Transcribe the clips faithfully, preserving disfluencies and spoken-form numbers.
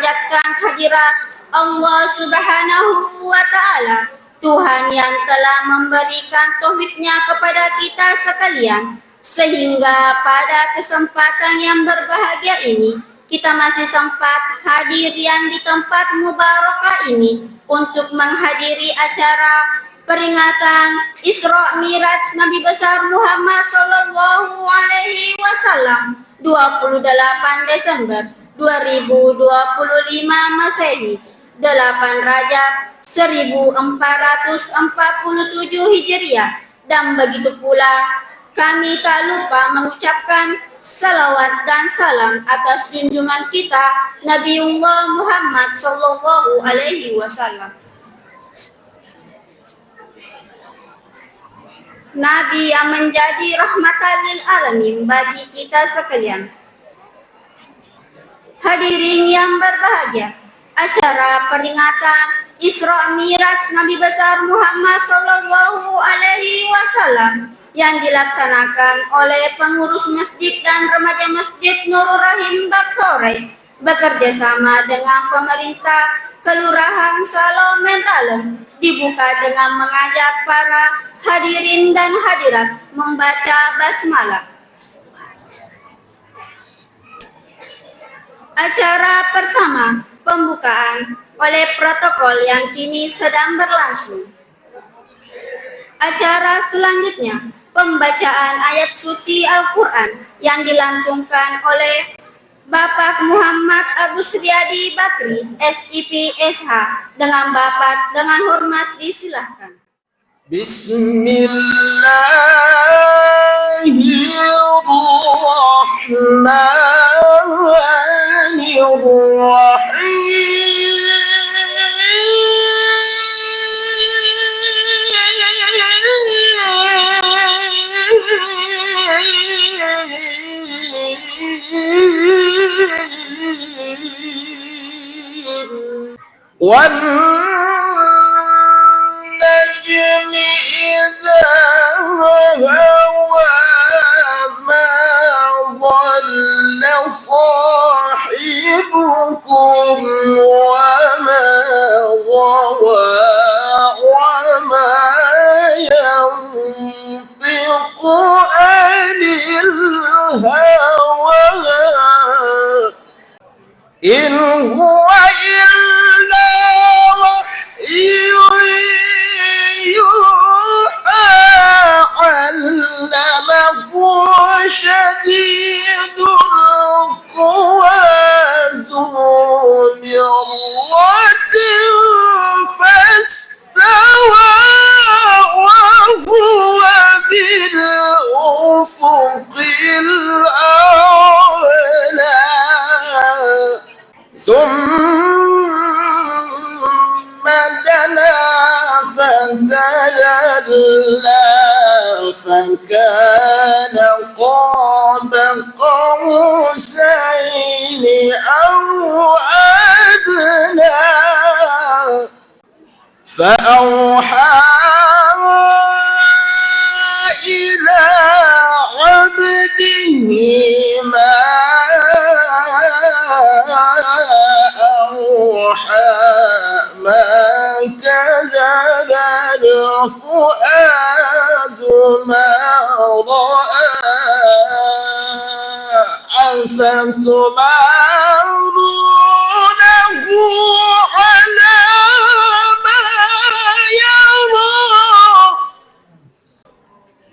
memanjatkan hadirat Allah Subhanahu wa Ta'ala, Tuhan yang telah memberikan taufiknya kepada kita sekalian, sehingga pada kesempatan yang berbahagia ini, kita masih sempat hadir yang di tempat mubarakah ini untuk menghadiri acara peringatan Isra Mi'raj Nabi Besar Muhammad Sallallahu Alaihi Wasallam, dua puluh delapan Desember dua ribu dua puluh lima Masehi, delapan Rajab seribu empat ratus empat puluh tujuh Hijriah, dan begitu pula kami tak lupa mengucapkan salawat dan salam atas junjungan kita, Nabiullah Muhammad Sallallahu Alaihi Wasallam. Nabi yang menjadi rahmatan lil alamin bagi kita sekalian. Hadirin yang berbahagia, acara peringatan Isra Mi'raj Nabi Besar Muhammad Sallallahu Alaihi Wasallam yang dilaksanakan oleh pengurus masjid dan remaja Masjid Nurul Rahim Bakaurai bekerja sama dengan pemerintah Kelurahan Salo Menraleng dibuka dengan mengajak para hadirin dan hadirat membaca basmalah. Acara pertama, pembukaan oleh protokol yang kini sedang berlangsung. Acara selanjutnya, pembacaan ayat suci Al-Quran yang dilantunkan oleh Bapak Muhammad Agus Riyadi Bakri, S I P, S H, dengan Bapak dengan hormat disilahkan. بسم الله الرحمن الرحيم. والنجم إذا هوى. ما ضل صاحبكم وما غوى. وما ينطق عن الهوى. إن هو إلا وحي يوحى. علمه شديد القوى. ذو مرة فاستوى. وهو بالأفق الأعلى. ثم دنا فتدلى. فكان قاب قوسين أو أدنى. فأوحى إلى عبده ما أوحى. ما كذب الفؤاد ما رأى. أفتمارونه على ما يرى.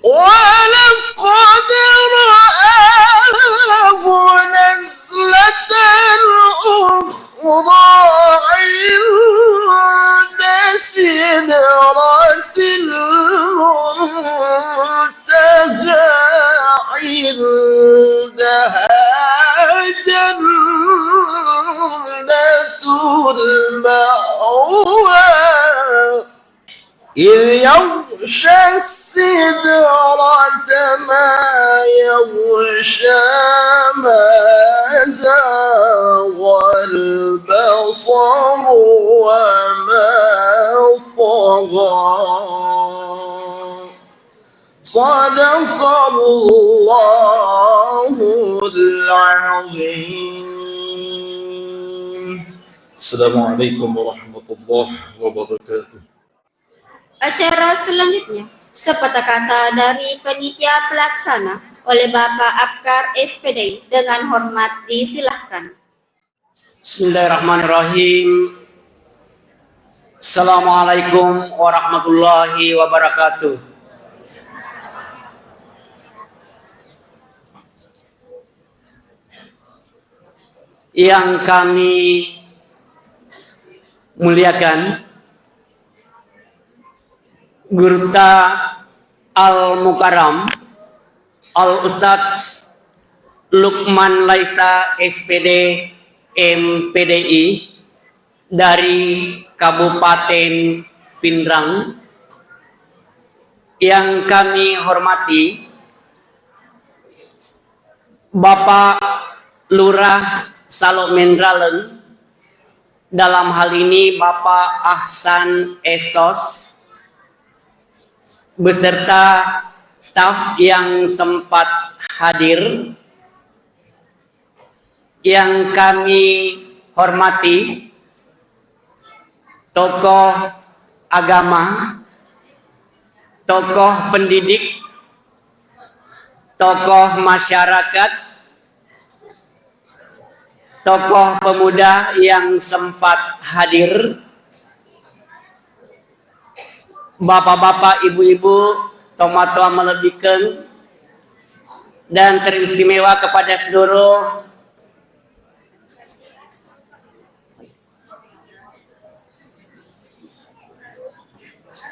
ولقد رآه نزلة أخرى عند سدرة المنتهى. عندها جنة المأوى. إذ يغشى السدرة ما يغشى. ما زاغ البصر وما طغى. صدق الله العظيم. Assalamualaikum warahmatullahi wabarakatuh. Acara selanjutnya, sepatah kata dari panitia pelaksana oleh Bapak Apkar S P D I, dengan hormat disilahkan. Bismillahirrahmanirrahim. Assalamualaikum warahmatullahi wabarakatuh. Yang kami muliakan, Gurutta Al Mukarram, Al Ustadz Lukman Laisa, S P D, M P D I, dari Kabupaten Pinrang. Yang kami hormati Bapak Lurah Salo Menraleng, dalam hal ini Bapak Ahsan Esos, beserta staf yang sempat hadir. Yang kami hormati tokoh agama, tokoh pendidik, tokoh masyarakat, tokoh pemuda yang sempat hadir, bapak-bapak, ibu-ibu, tomatoa malebbikeng, dan teristimewa kepada seluruh,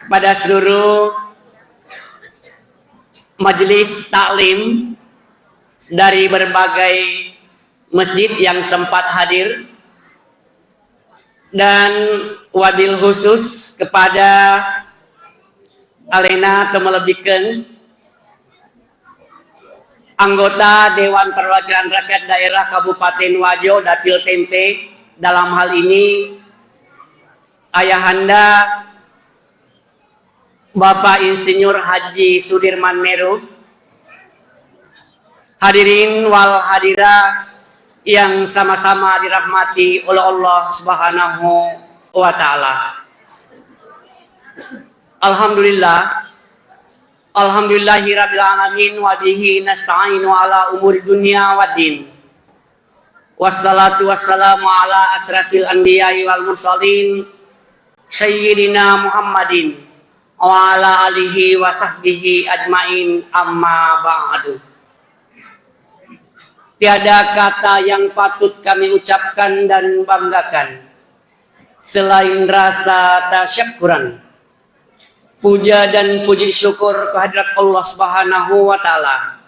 kepada seluruh majelis taklim dari berbagai masjid yang sempat hadir, dan wabil khusus kepada alena tomalebbikeng anggota Dewan Perwakilan Rakyat Daerah Kabupaten Wajo, Dapil Tempe, dalam hal ini Ayahanda Bapak Insinyur Haji Sudirman Meru, hadirin wal hadirah yang sama-sama dirahmati oleh Allah Subhanahu wa Ta'ala. Alhamdulillah. Alhamdulillahirabbil alamin, wa bihi nasta'inu ala umuri dunya waddin. Wassalatu wassalamu ala asrafil anbiya'i wal mursalin, Sayyidina Muhammadin wa ala alihi wa sahbihi ajmain, amma ba'du. Tiada kata yang patut kami ucapkan dan banggakan selain rasa tasyakuran, puja dan puji syukur kehadirat Allah Subhanahu wa Ta'ala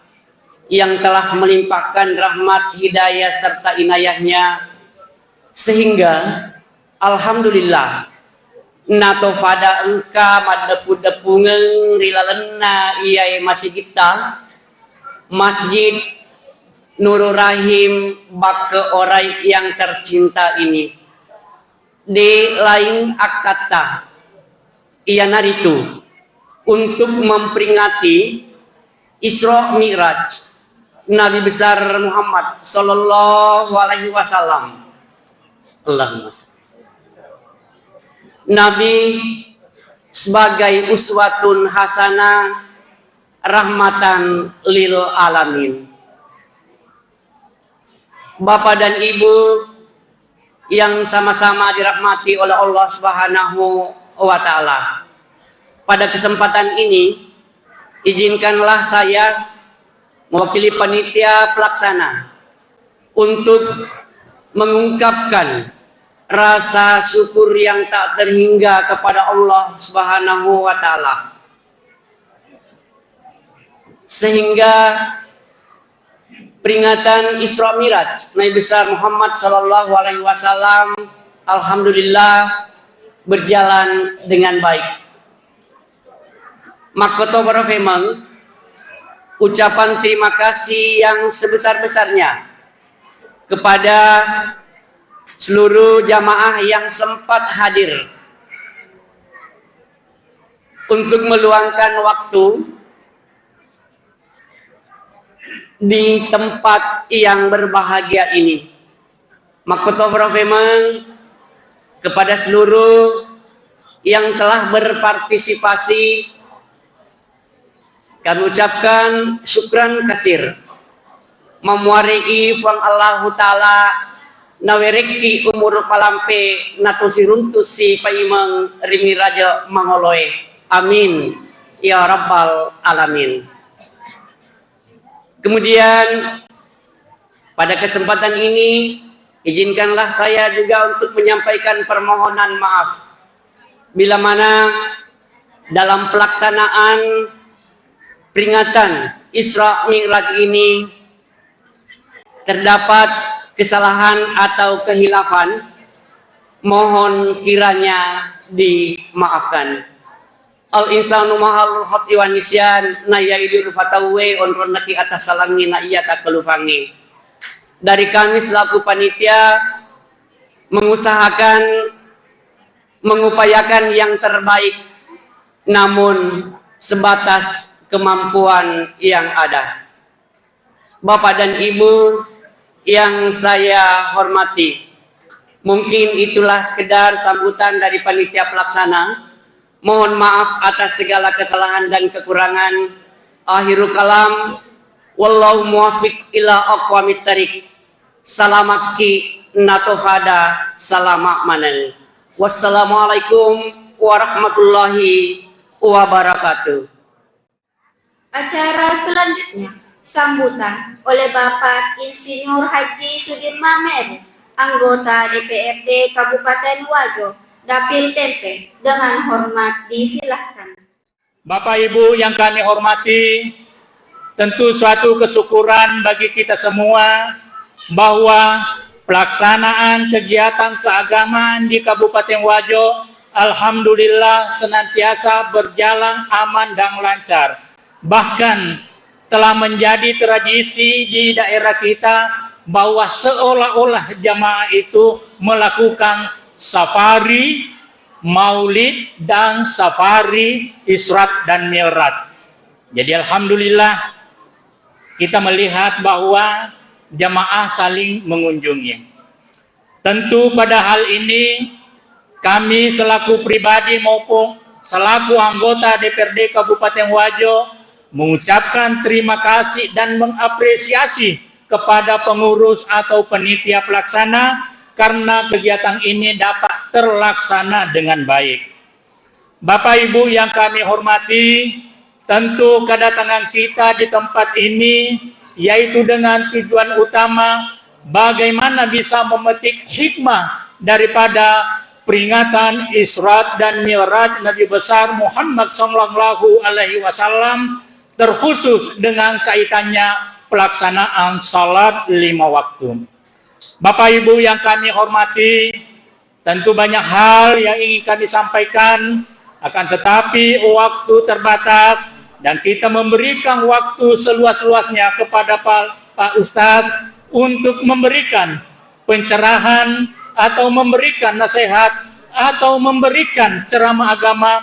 yang telah melimpahkan rahmat, hidayah, serta inayahnya, sehingga, alhamdulillah, nato fada engka maddepu-depungeng ri lalenna iyae masigitta, Masjid Nurul Rahim Bakke Orai yang tercinta ini. De laing akkatta, iyanaritu untuk memperingati Isra Mi'raj Nabi besar Muhammad sallallahu alaihi wasallam. Allahumma salli. Nabi sebagai uswatun hasanah, rahmatan lil alamin. Bapak dan Ibu yang sama-sama dirahmati oleh Allah Subhanahu wa Ta'ala. Pada kesempatan ini, izinkanlah saya mewakili panitia pelaksana untuk mengungkapkan rasa syukur yang tak terhingga kepada Allah Subhanahu wa Ta'ala. Sehingga peringatan Isra Mi'raj Nabi besar Muhammad sallallahu alaihi wasallam, alhamdulillah, berjalan dengan baik. Makkotoparo memang ucapan terima kasih yang sebesar-besarnya kepada seluruh jamaah yang sempat hadir untuk meluangkan waktu di tempat yang berbahagia ini. Makkotoparo memang Kepada seluruh yang telah berpartisipasi, kami ucapkan syukran kasir. Mamuare'i Puang Allahu Ta'ala nawerekki umuru palampe natusiruntusi paimeng ri miraja mangoloe. Amin. Ya Rabbal Alamin. Kemudian, pada kesempatan ini, izinkanlah saya juga untuk menyampaikan permohonan maaf. Bila mana dalam pelaksanaan peringatan Isra Mi'raj ini terdapat kesalahan atau kehilafan, mohon kiranya dimaafkan. Al insanu mahalul khati wa nisyan, na iya idi rufa tauwe onronnaki atas salangi na iya takkalufangi. Dari kami selaku panitia mengusahakan, mengupayakan yang terbaik, namun sebatas kemampuan yang ada. Bapak dan Ibu yang saya hormati, mungkin itulah sekedar sambutan dari panitia pelaksana. Mohon maaf atas segala kesalahan dan kekurangan. Akhirul kalam, wallahu muwaffiq ila aqwamit thariq. Salamakki nato fada salama maneng. Wassalamualaikum warahmatullahi wabarakatuh. Acara selanjutnya, sambutan oleh Bapak Insinyur Haji Sudirman Meru, anggota D P R D Kabupaten Wajo, Dapil Tempe, dengan hormat disilahkan. Bapak Ibu yang kami hormati, tentu suatu kesyukuran bagi kita semua bahwa pelaksanaan kegiatan keagamaan di Kabupaten Wajo, alhamdulillah, senantiasa berjalan aman dan lancar. Bahkan telah menjadi tradisi di daerah kita bahwa seolah-olah jamaah itu melakukan safari maulid dan safari Isra dan Mi'raj. Jadi, alhamdulillah, kita melihat bahwa jamaah saling mengunjungi. Tentu pada hal ini, kami selaku pribadi maupun selaku anggota D P R D Kabupaten Wajo mengucapkan terima kasih dan mengapresiasi kepada pengurus atau penitia pelaksana karena kegiatan ini dapat terlaksana dengan baik. Bapak Ibu yang kami hormati, tentu kedatangan kita di tempat ini yaitu dengan tujuan utama bagaimana bisa memetik hikmah daripada peringatan Isra dan Mi'raj Nabi besar Muhammad sallallahu alaihi wasallam, terkhusus dengan kaitannya pelaksanaan salat lima waktu. Bapak Ibu yang kami hormati, tentu banyak hal yang ingin kami sampaikan, akan tetapi waktu terbatas dan kita memberikan waktu seluas-luasnya kepada Pak, Pak Ustaz untuk memberikan pencerahan atau memberikan nasihat atau memberikan ceramah agama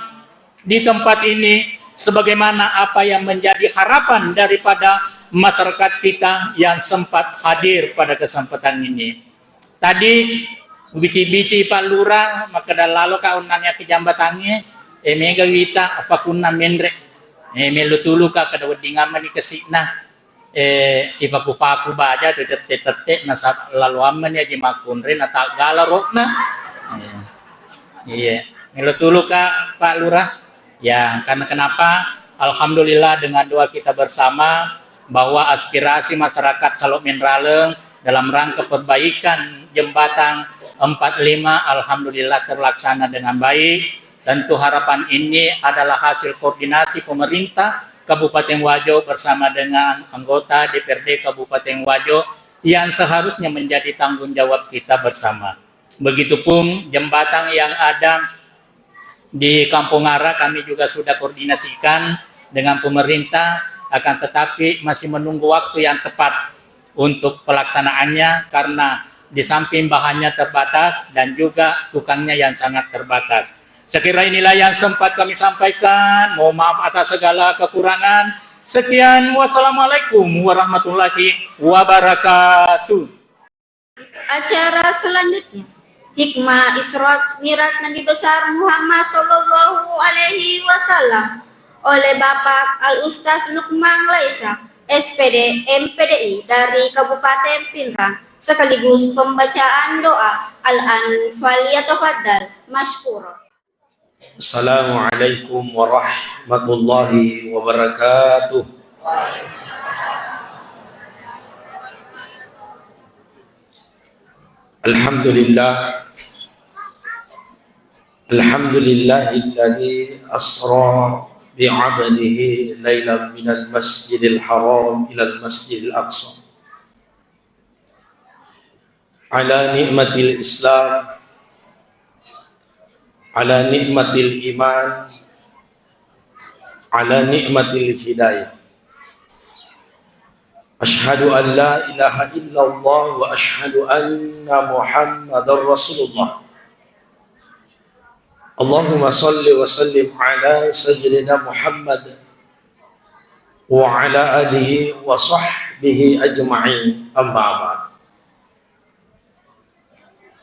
di tempat ini sebagaimana apa yang menjadi harapan daripada masyarakat kita yang sempat hadir pada kesempatan ini. Tadi bici-bici Pak Lurah, makkeda lalo ka unnang yaki jambatangnge, e, mega wita apa kunna menre. E, melo tulu ka kada wedding ammani kesi'na. E, ipaku-paku baja tu tette-tette nasab lalo ammani aji makkunre na taggala ro'na. E, iya, melo tulu ka Pak Lurah. Ya, karena kenapa? Alhamdulillah dengan doa kita bersama bahwa aspirasi masyarakat Salok Menraleng dalam rangka perbaikan jembatan empat lima alhamdulillah terlaksana dengan baik. Tentu harapan ini adalah hasil koordinasi pemerintah Kabupaten Wajo bersama dengan anggota D P R D Kabupaten Wajo yang seharusnya menjadi tanggung jawab kita bersama. Begitupun jembatan yang ada di Kampung Ara kami juga sudah koordinasikan dengan pemerintah, akan tetapi masih menunggu waktu yang tepat untuk pelaksanaannya karena di samping bahannya terbatas dan juga tukangnya yang sangat terbatas. Sekira inilah yang sempat kami sampaikan. Mohon maaf atas segala kekurangan. Sekian, wassalamualaikum warahmatullahi wabarakatuh. Acara selanjutnya, Hikmah Isra Mi'raj Nabi Besar Muhammad Sallallahu Alaihi Wasallam oleh Bapak Al Ustaz Lukman Laisa, S P D, M P D I dari Kabupaten Pinrang, sekaligus pembacaan doa. Al-an falyatafaddal masykur. Assalamualaikum warahmatullahi wabarakatuh. Alhamdulillah. Alhamdulillahilladzi asra bi'abdihi lailan minal masjidil haram ilal masjidil aqsa. Ala ni'matil Islam, ala ni'matil iman, ala ni'matil hidayah. Asyhadu an la ilaha illallah wa asyhadu anna Muhammadar Rasulullah. Allahumma salli wa sallim ala sayyidina Muhammad wa ala alihi wa sahbihi ajma'in, amma ba'd.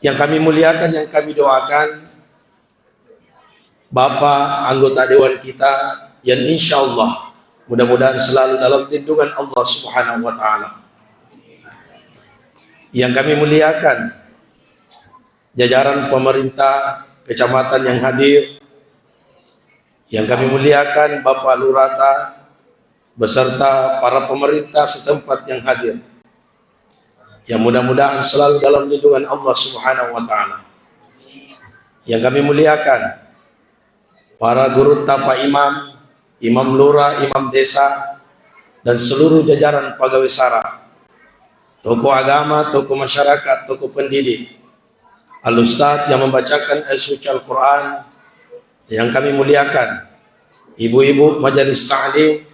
Yang kami muliakan, yang kami doakan, Bapak anggota dewan kita yang insya Allah mudah-mudahan selalu dalam lindungan Allah Subhanahu wa Ta'ala. Yang kami muliakan, jajaran pemerintah kecamatan yang hadir, yang kami muliakan Bapak Lurata beserta para pemerintah setempat yang hadir. Yang mudah-mudahan selalu dalam lindungan Allah Subhanahu wa Ta'ala. Yang kami muliakan, para guru tapa imam, imam lura, imam desa, dan seluruh jajaran pegawai sara, tokoh agama, tokoh masyarakat, tokoh pendidik, al-ustadz yang membacakan ayat suci Al-Quran yang kami muliakan, ibu-ibu majelis taklim,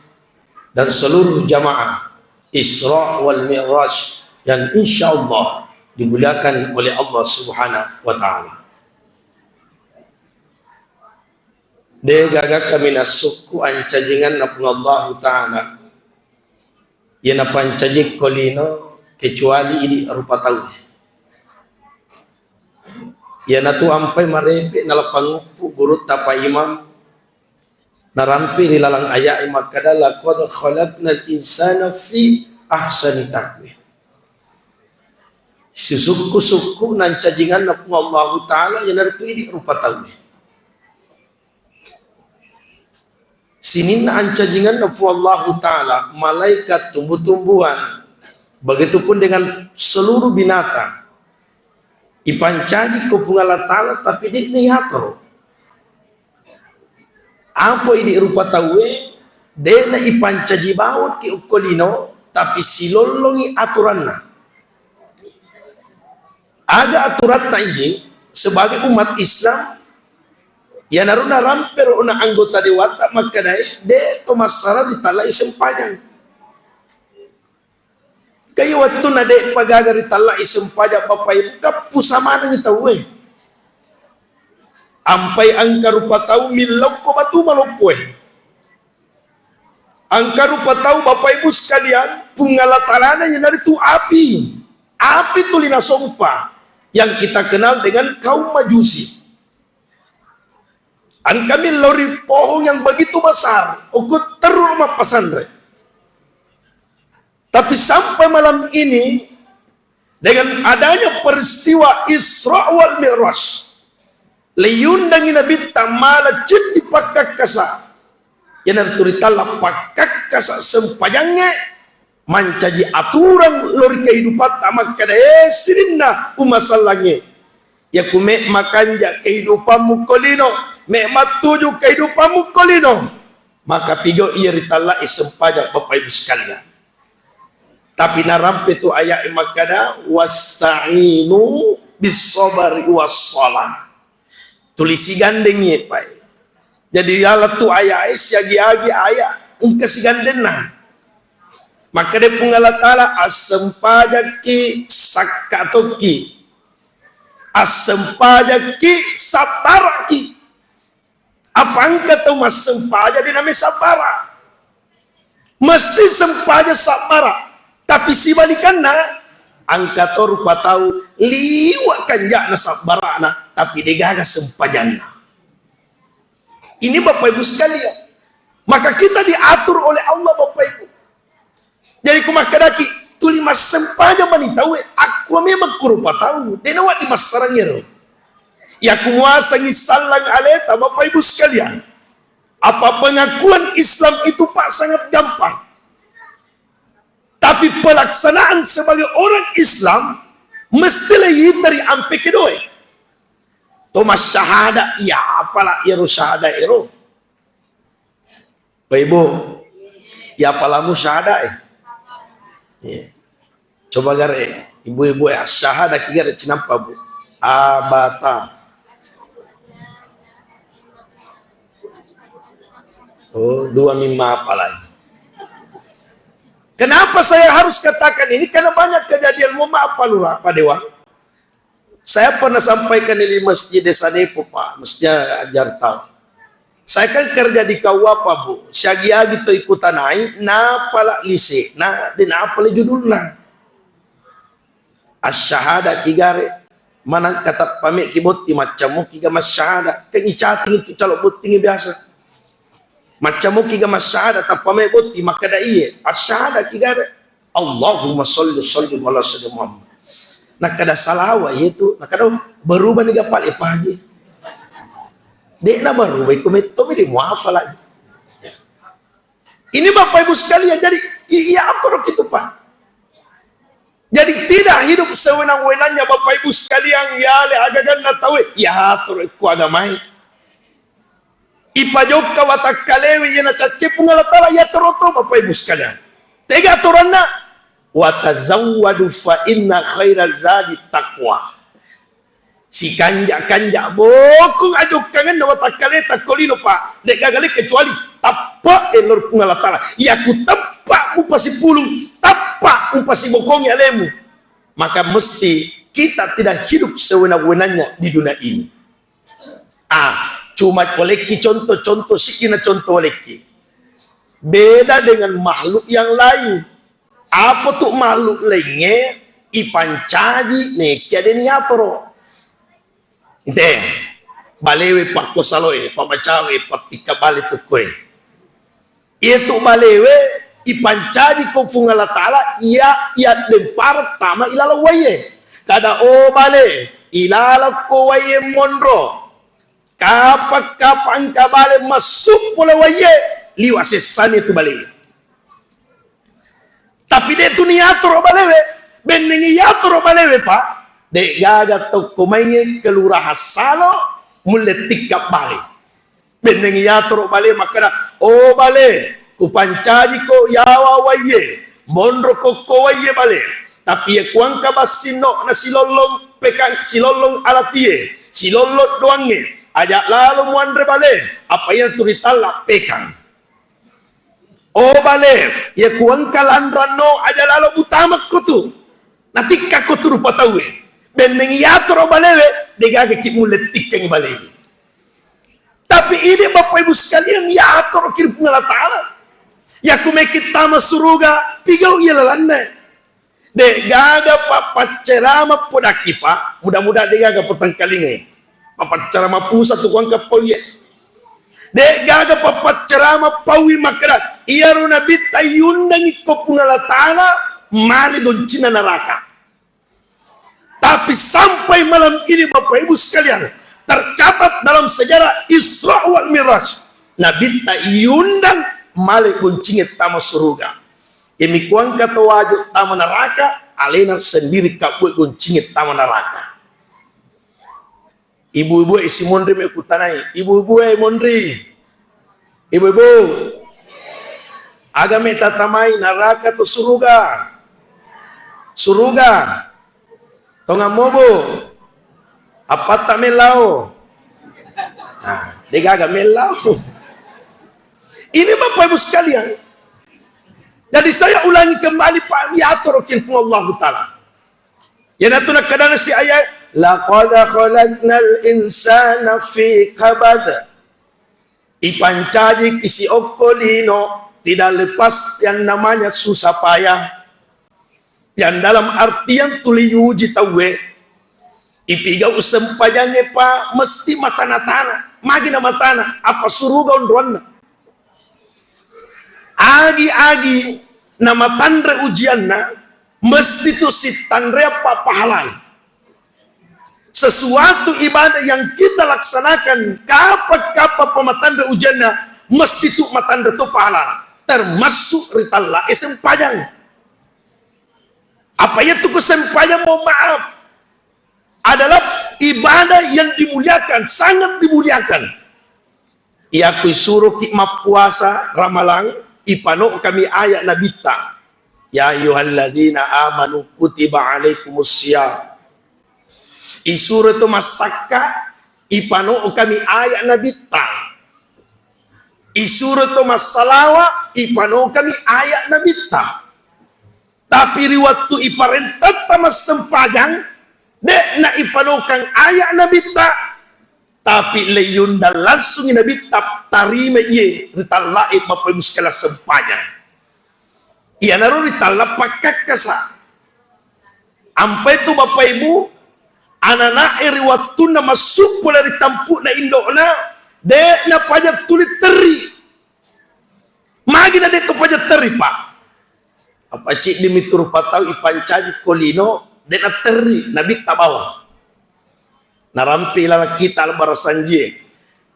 dan seluruh jamaah Isra wal Mi'raj yang insya Allah dimuliakan oleh Allah Subhanahu wa Ta'ala. De' gaga kami nassukku ancajinganna Puang Allahu Ta'ala. Iya napancajikko lino kecuali idi rupa tau. Iyanatu ampai marepe nalapanguppu gurutta Pak Imam narampe ri laleng ayat makkada, "Laqad khalaqnal insana fi ahsani taqwim." Sisukku-sukku nancajinganna Puang Allahu Ta'ala iyanaritu idi rupa tauwe. Sininna ancajinganna Puang Allahu Ta'ala, malaikat, tumbuh-tumbuhan, begitupun dengan seluruh binatang. Ipancaji ko Puang Allah Ta'ala, tapi de'na yatoro. Apa idi rupa tauwe, de'na ipancaji bawakki okko lino, tapi silollongi aturanna. Aga aturatta idi sebagai umat Islam, iyanaro narampero na anggota dewatta makkadae, de' to massara ritallai sempajang. Kai wettunna de'pa gaga ritallai sempajang, Bapak Ibu, kappusa manengngi tauwe. Ampai engka rupa tau millokko batu maloppoe. Engka rupa tau, Bapak Ibu sekalian, Puang Allah Ta'ala iyanaritu api. Api tuli nasompa yang kita kenal dengan kaum Majusi. Engka millau ri pohon yang begitu besar, okko terru mappasanre. Tapi sampai malam ini, dengan adanya peristiwa Isra wal Mi'raj, leiyundangi Nabitta mala ceddi pakkakkasa, iyanaritu ritalla pakkakkasa sempajangnge, mancaji aturang lao ri kehidupatta makkada, eh, sininna umma sellangnge. Yaku me' makanja' kehidupanmu ko lino, me' mattuju kehidupanmu ko lino, maka pigau iya ritallai sempajang, Bapak Ibu sekalian. Tapi narampe tu ayat makkada, "Wasta'inu bis sabri was shalah." Tuli sigandengngi, Pak. Jadi, yala tu ayat, eh, siagi-agi ayat engka sigandenna. Makkada Puang Allah Ta'ala, "Assempajakki sakka tokki. Assempajakki sabbaraki." Apa engka tau massempaja de' name sabbara? Mesti sempaja sabbara. Tapi sibalikanna, Engka to rupa tau liwa' kanja'na sabbara'na, tapi de'gaga sempajanna. Ini Bapak Ibu sekalian, maka kita diatur oleh Allah Bapak Ibu. Jadi ku makkedaki, tuli massempajang mani tauwe, akkua memang ku rupa tau, de'na wedding massarang ero. Yakku muasangi sallang aleta Bapak Ibu sekalian. Apa pengakuan Islam itu Pak sangat gampang. Tapi pelaksanaan sebagai orang Islam mesti le yiteri ampe kedoe. To masyahada, iya apala ero syahada ero. Bapak Ibu, iya apalamu syahada eh? Iya. Coba gare, ibu-ibu ya, syahada ki gare cinampa, Bu. Abata. Oh, dua mimma apalai. Kenapa saya harus katakan ini? Karena banyak kejadian, mohon maaf Pak Lurah, Pak Dewa. Saya pernah sampaikan ini di masjid Desa Nepo, Pak, masjid Ajar Tau. Saya kan kerja di K U A, Pak, Bu. Siagi-agi to ikutan naik, napala lise, na, de napala judulna. Asyhada ki gare, manang kata pame ki botti, macam ki ga masyhada. Kan icating itu calo botting biasa. Macam ki ga masyhada, tappa me botti, makkada iye, asyhada ki gare. Allahumma sholli sallim ala sayyidina Muhammad. Nakkada salawa yetu, nakkada berubah ni gapale paje. De'na berubah, iko metto mi de muafa lagi. Ini Bapak Ibu sekalian, jadi i- iya atur itu Pak. Jadi tidak hidup sewenang-wenangnya Bapak Ibu sekalian, ya le agaganna tawe, ya atur ku agamai. Ipajokka watakkalewe iya nacacce Puang Allah Taala, iya toroto Bapak Ibu sekalian. Tega aturanna? Watazawwadu fa inna khaira zadi taqwa. Sikanja-kanja bokong ajokkangenna watakkaleta ko lino, Pak. De'gaga le kecuali tappa ellor Puang Allah Taala. Iya ku tappa mupasipulung, tappa mupasibokongi alemu. Maka mesti kita tidak hidup sewenang-wenangnya di dunia ini. Ah, cuma walekki contoh-contoh, siddina contoh walekki. Beda dengan makhluk yang lain. Apa tu makhluk lainnya ipancaji nekia deni atoro. Inte, balewe pakko saloe, pamacawe, pattikka bale tukkoe. Iyatu balewe ipancaji ko Puang Allah Taala, iya, iya dempara tama ilaleng waiye. Kada, "O bale, ilaleng ko waiye monro." Kapa-kapa engka bale massu pole waiye, liwa sessani tu balewe. Tapi de tu niatoro balewe, bennengi yatoro balewe, Pak. De'gaga tokko mainge kelurahan salo mulle tikka bale. Bennengi yatoro bale makkada, "O bale, kupancajiko yawa waiye, monro kokko waiye bale. Tapi ye kuangka bassinno na silollong pekang, silollong alatie, silollong doangnge, aja lalo muanre bale, apa iya tu ritalla pekang." O bale, ye kuangka lanranno aja lalo mutamakko tu. Natikkakko tu rupa tauwe. Benneng yatoro balewe, degaga ki mulle tikkengi balewe. Tapi ini Bapak Ibu sekalian, yatoro ki Puang Allah Taala. Yaku meki tama suruga, pigau iya lalanna. De'gaga pappaccerama podakki, Pak. Mudah-mudahan de'gaga potengkalingai. Pappaccerama pusat tu kuangka pauye. De'gaga pappaccerama paui makkeda, iyaro nabitta yundangi ko Puang Allah Taala male goncinna neraka. Tapi sampai malam ini, Bapak Ibu sekalian, tercatat dalam sejarah Isra wal Miraj, nabitta yundang male goncinge tama suruga. Imi kuangka to waju tama neraka, alena sendiri kabbue goncinge tama neraka. Ibu-ibu e si monri me kutanai, ibu-ibu e monri. Ibu-ibu, aga me tatamai, neraka to suruga? Suruga. Tongammu, Bu? Apatta mellao? Nah, degaga mellao. Ini Bapak Ibu sekalian. Jadi saya ulangi kembali, Pak, diatur oleh Allahu Taala. Iyanatu nakkadana si ayat, "Laqad khalaqnal insana fi kabad." Ipancaji ki si okko lino, tidak lepas yang namanya susah payah. Yang dalam artian tuli yuji tauwe, ipigau sempajangnge pa mesti matana-tana. Magi na matana, apa suruga onroanna. Agi-agi na matanre ujianna, mesti tu sittanre apa pahalana. Sesuatu ibadah yang kita laksanakan, kapa-kapa pamatanre ujianna, mesti tu matanre tu pahalana. Termasuk ritalla e sempajang. Apa iya tu ku sempajang, mohon maaf, adalah ibadah yang dimuliakan, sangat dimuliakan. Iya ku isuroki mappuasa Ramalang, ipano kami ayat Nabitta. Ya ayyuhalladzina amanu kutiba alaikumus siyam. Isuro to massakka, ipano kami ayat Nabitta. Isuro to massalawa, ipano kami ayat Nabitta. Tapi ri wettu iparentatta massempajang, de'na ipanokang ayat Nabitta, tapi leiyundang langsungi Nabitta tarima iye ritallai Bapak Ibu sekalian sempajang. Iyanaro ritalla pakkakkasa. Ampai tu Bapak Ibu, anana'e ri wettunna massu pole ri tampu'na indo'na, de'na paja tuli terri. Magi na de' to paja terri, Pak? Apa ciddi mi tu rupa tau ipancaji ko lino, de' na terri, Nabitta bawang. Narampi laleng kita Al-Barasanjie.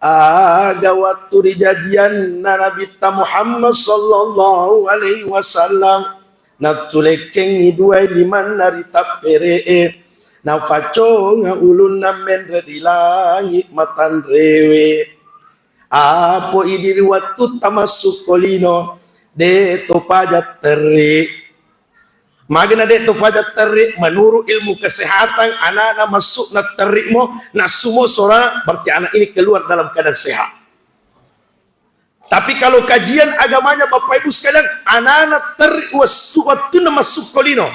Aga wettu rijajianna Nabitta Muhammad sallallahu alaihi wasallam, nattulekkengi duai limanna ri tappere'e, nafaconga ulunna menre ri langi matanrewe. Apo idi ri wettu tamassu ko lino, de' to paja terri. Magi na de' to paja terri, menurut ilmu kesehatan, anana massu na terri mo, nassu mo sora, berarti anak ini keluar dalam keadaan sehat. Tapi kalau kajian agamanya, Bapak Ibu sekalian, anana terri wessu-, wettunna massu ko lino,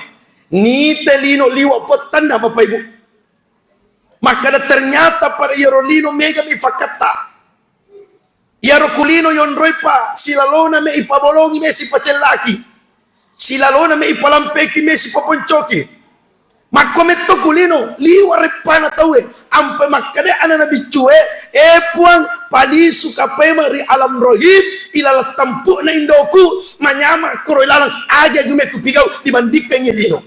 nite lino liwa' pottanna, Bapak Ibu. Makkeda, ternyata pada iyaro lino mega mi fakkatta. Iyaro ku lino yonroi pa, silalona me ipabolongi me sipacellaki. Silalona me ipalampeki me sipaponcoki. Makko metto ku lino, liwa' reppana tauwe. Ampe makkeda anana biccue, "E Puang, palisu kapema ri alam rohim, ilaleng tempu'na indoku, manyama koro ilalang aja jume kupigau dibandingkan lino."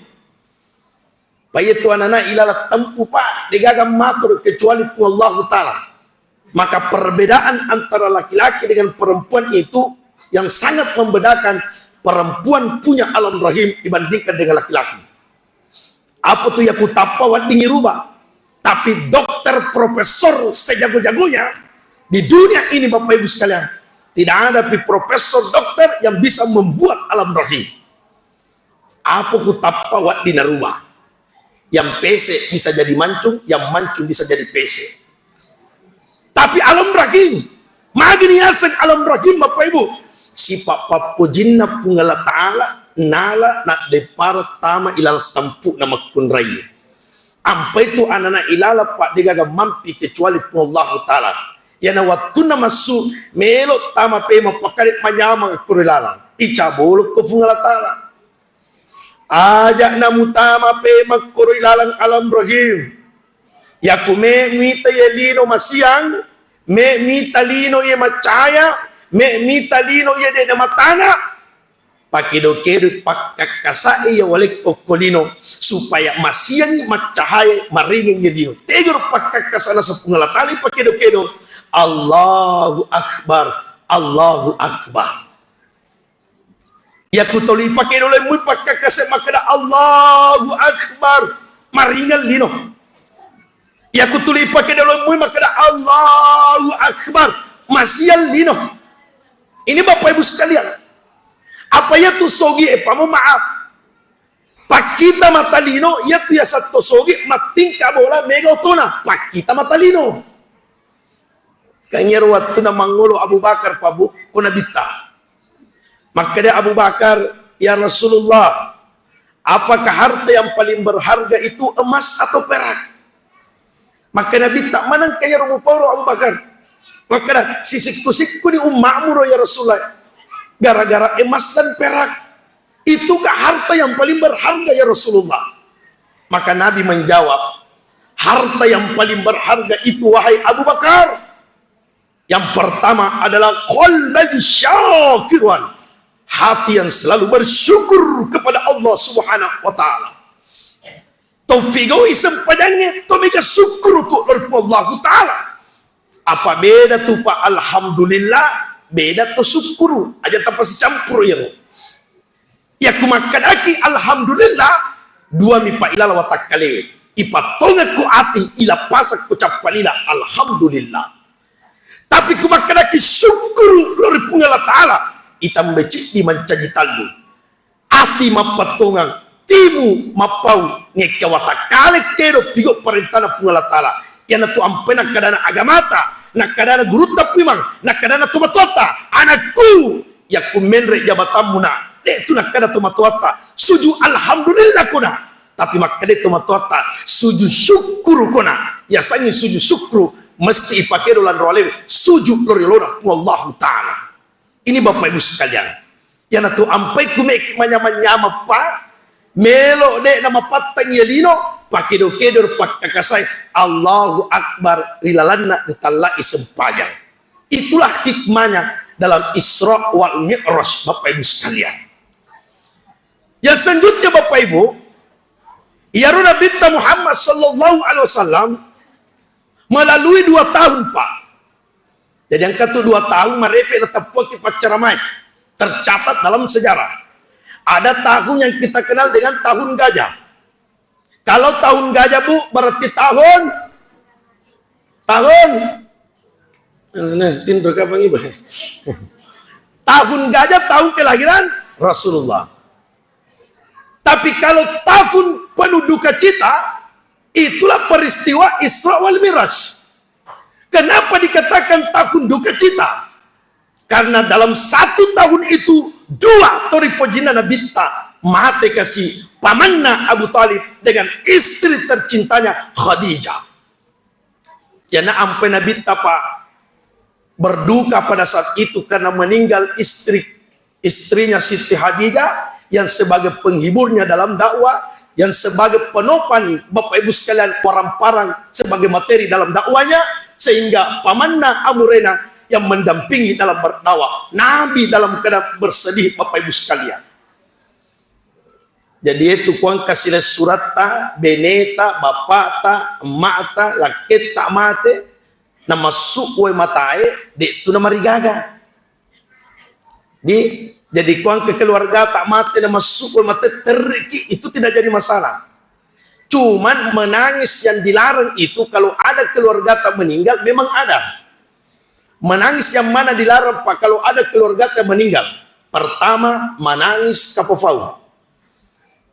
Pa iyatu anana ilaleng tempu, Pak, degaga matur kecuali Puang Allahu Ta'ala. Maka perbedaan antara laki-laki dengan perempuan itu yang sangat membedakan, perempuan punya alam rahim dibandingkan dengan laki-laki. Apa tu ya kutappa wedding iruba. Tapi dokter profesor sejago-jagonya di dunia ini, Bapak Ibu sekalian, tidak ada pi profesor dokter yang bisa membuat alam rahim. Apa ku tappa wedding naruba. Yang pese bisa jadi mancung, yang mancung bisa jadi pese. Tapi alam rahim, magini yaseng alam rahim, Bapak Ibu? Sifat pappojinna Puang Allah Ta'ala, nala naddeppara tama ilaleng tempu'na makkunrai. Ampai tu anana ilaleng, Pak, degaga mampi kecuali Puang Allahu Ta'ala. Yana wattunna massu, melo tama pema pakkade manyameng kuro ilalang. Icabolokko Puang Allah Ta'ala. Aja' namutama pemakkoro ilaleng alam rahim. Yaku me muita ye lino masiang, me muita lino ye macaya, me muita lino ye de' namatana. Pakedo-kedo pakkakkasa'e ya walekko ko lino supaya masiang macahaya maringeng ye lino. Tegero pakkakkasa naseng Puang Allah Ta'ala pakedo-kedo. Allahu Akbar, Allahu Akbar. Yaku tuli pakedo lemmui pakkakkasa makkeda Allahu Akbar, maringeng lino. Yaku tuli pakedo lemmui makkeda Allahu Akbar, masiang lino. Ini Bapak Ibu sekalian, apa yatu sogi e pamo maaf. Pakkita mata lino, yatu yaseng to sogi mattingka bola mega otona. Pakkita mata lino. Kan iyaro wattunna mangolo Abu Bakar, Pak, Bu, ko Nabitta. Makkeda Abu Bakar, "Ya Rasulullah, apakah harta yang paling berharga itu emas atau perak?" Maka Nabitta, "Manengka iyaro mupauro, Abu Bakar?" Makkeda, "Sisikku-sikkuni umma'mu ro, ya Rasulullah, gara-gara emas dan perak." Itukah harta yang paling berharga, ya Rasulullah? Maka Nabi menjawab, "Harta yang paling berharga itu, wahai Abu Bakar, yang pertama adalah qalban syakiran, hati yang selalu bersyukur kepada Allah Subhanahu wa Ta'ala." Tau pigau'i sempajangnge, to mega sukkuru tu lao ri Puang Allahu Ta'ala. Apa beda tu, Pak, alhamdulillah, beda to sukkuru. Aja tapasicampuru iyaro. Yakku makkedaki alhamdulillah, dua mi, Pak, ilala watakkalewe. Ipattongekku ati, ilapasakku cappalila, alhamdulillah. Tapi ku makkedaki sukkuru lao ri Puang Allah Ta'ala, itambai ciddi mancaji tallu. Ati mappattongeng, timu mappau, ngekka watakkale kedo pigo parentana Puang Allah Ta'ala. Iyanatu ampai nakkadana agamata, nakkadana gurutta Puimang, nakkadana tomatoatta, "Anakku, yakku menre jabatammu na." De' tu nakkada tomatoatta, "Suju alhamdulillah kona." Tapi makkeda tomatoatta, "Suju syukkuru kona." Yasengnge suju syukkuru, mesti ipakedo lanro alewe, suju lao ri olona Puang Allahu Ta'ala. Ini Bapak Ibu sekalian, iyanatu ampai ku meki manyameng-nyameng, Pak, melo de' namapattang iya lino, pakedo-kedo pakkakasai Allahu Akbar ri lalanna ritallai sempajang. Itulah hikmahnya dalam Isra wal Mi'raj, Bapak Ibu sekalian. Yang selanjutnya, Bapak Ibu, iyaro Nabitta Muhammad sallallahu alaihi wasallam melalui dua tahun, Pak. Jadi engka tu dua tahun marefe' nateppuakki paccaramae. Tercatat dalam sejarah. Ada tahun yang kita kenal dengan tahun gajah. Kalau tahun gajah, Bu, berarti tahun, tahun, nah, tinro kapang iba. Tahun gajah, tahun kelahiran Rasulullah. Tapi kalau tahun penuh duka cita, itulah peristiwa Isra wal Miraj. Kenapa dikatakan tahun duka cita? Karena dalam satu tahun itu, dua tori pojinna Nabitta mate kasi, pamanna Abu Thalib dengan istri tercintanya Khadijah. Yana ampai Nabitta, Pak, berduka pada saat itu karena meninggal istri, istrinya Siti Khadijah yang sebagai penghiburnya dalam dakwah, yang sebagai penopang, Bapak Ibu sekalian, parang-parang sebagai materi dalam dakwahnya, sehingga pamanna amurena yang mendampingi dalam berdakwah. Nabi dalam keadaan bersedih, Bapak Ibu sekalian. Jadi, itu kuang kasilessuretta, beneta, bapakta, emma'ta, lakketta mate, namassu wae matae, de' tu namarigaga. Di, jadi kuang ke keluargata mate, namassu wae matae, terriki, itu tidak jadi masalah. Cuman menangis yang dilarang itu kalau ada keluargata meninggal, memang ada. Menangis yang mana dilarang, Pak, kalau ada keluargata meninggal? Pertama, manangis kapofau.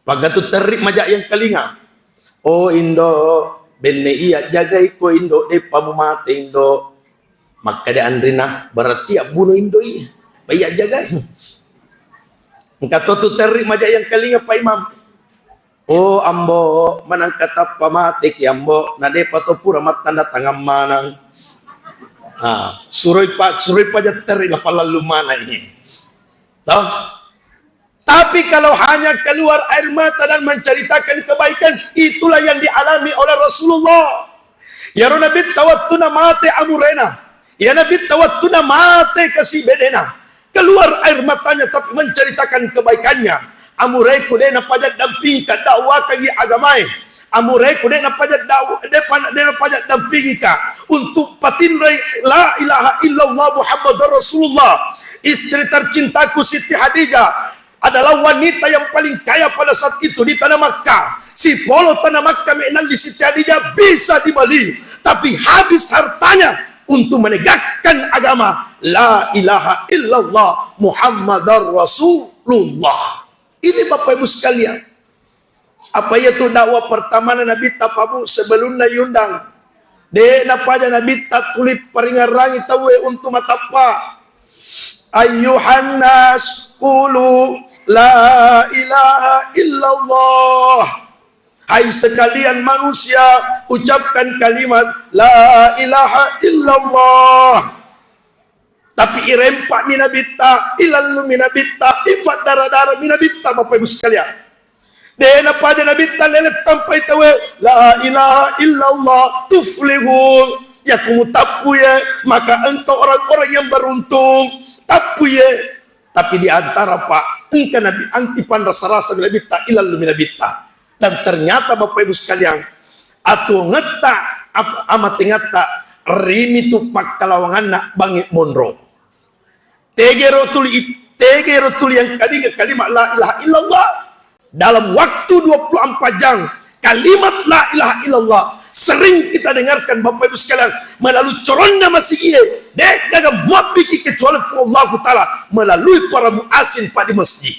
Pagatu terri maja yang kalinga. Oh, Indo, benne iya jagai ko, Indo, deppa mumate, Indo. Makkeda anrina, berarti abbuno Indo iya. Iya jagai. Engka to tu terri maja yang kalinga, Pak Imam. Oh, Ambo, manangka tappa mateki, Ambo, na depa to pura mattanda tangang manang. Ah, suroi pa, suroi paja terri, lapallallu manai. Toh? Tapi kalau hanya keluar air mata dan menceritakan kebaikan, itulah yang dialami oleh Rasulullah. Iyaro Nabitta wettunna mate amurena, iya Nabitta wettunna mate kasi benena, keluar air matanya tapi menceritakan kebaikannya. Amureku de' napaja dampingika dakwakangngi agamae. Amureku de' napaja daw-, de' pa-, de' napaja dampingika untuk patinrai la ilaha illallah Muhammadar Rasulullah. Istri tercintaku Siti Khadijah adalah wanita yang paling kaya pada saat itu di tanah Makkah. Sipolo tanah Makkah menalli Siti Khadijah bisa dibeli, tapi habis hartanya untuk menegakkan agama la ilaha illallah Muhammadar Rasulullah. Ini, Bapak Ibu sekalian, apa iya tu dakwah pertamana Nabitta, Pak Bu, sebelumna yundang? De' napaja Nabitta tuli paringerrangi tauwe untu matappa. Ayyuhan nas, qulu la ilaha illallah. Hai sekalian manusia, ucapkan kalimat la ilaha illallah. Tapi irempa'mi Nabitta, ilallumi Nabitta, ifaddara-darami Nabitta, Bapak Ibu sekalian. De' napaja Nabitta lele tampai tauwe, "La ilaha illallah tuflihu." Yaku mutappu ye, maka engkau orang-orang yang beruntung. Tappu ye. Tapi di antara, Pak, engka Nabi, anti panrasa-rasa Nabitta, ilallumi Nabitta. Dan ternyata, Bapak Ibu sekalian, atuongetta, ap-, amatengatta, rimi tu pakkalawanganna bangi monro. Tegero tuli, tegero tuli yang kalimat, kalimat la ilaha illallah. Dalam waktu dua puluh empat jam, kalimat la ilaha illallah sering kita dengarkan, Bapak Ibu sekalian, melalui coronna masigie, de' gaga muabbiki kecuali Allahu Ta'ala melalui para muasin, Pak, di masjid.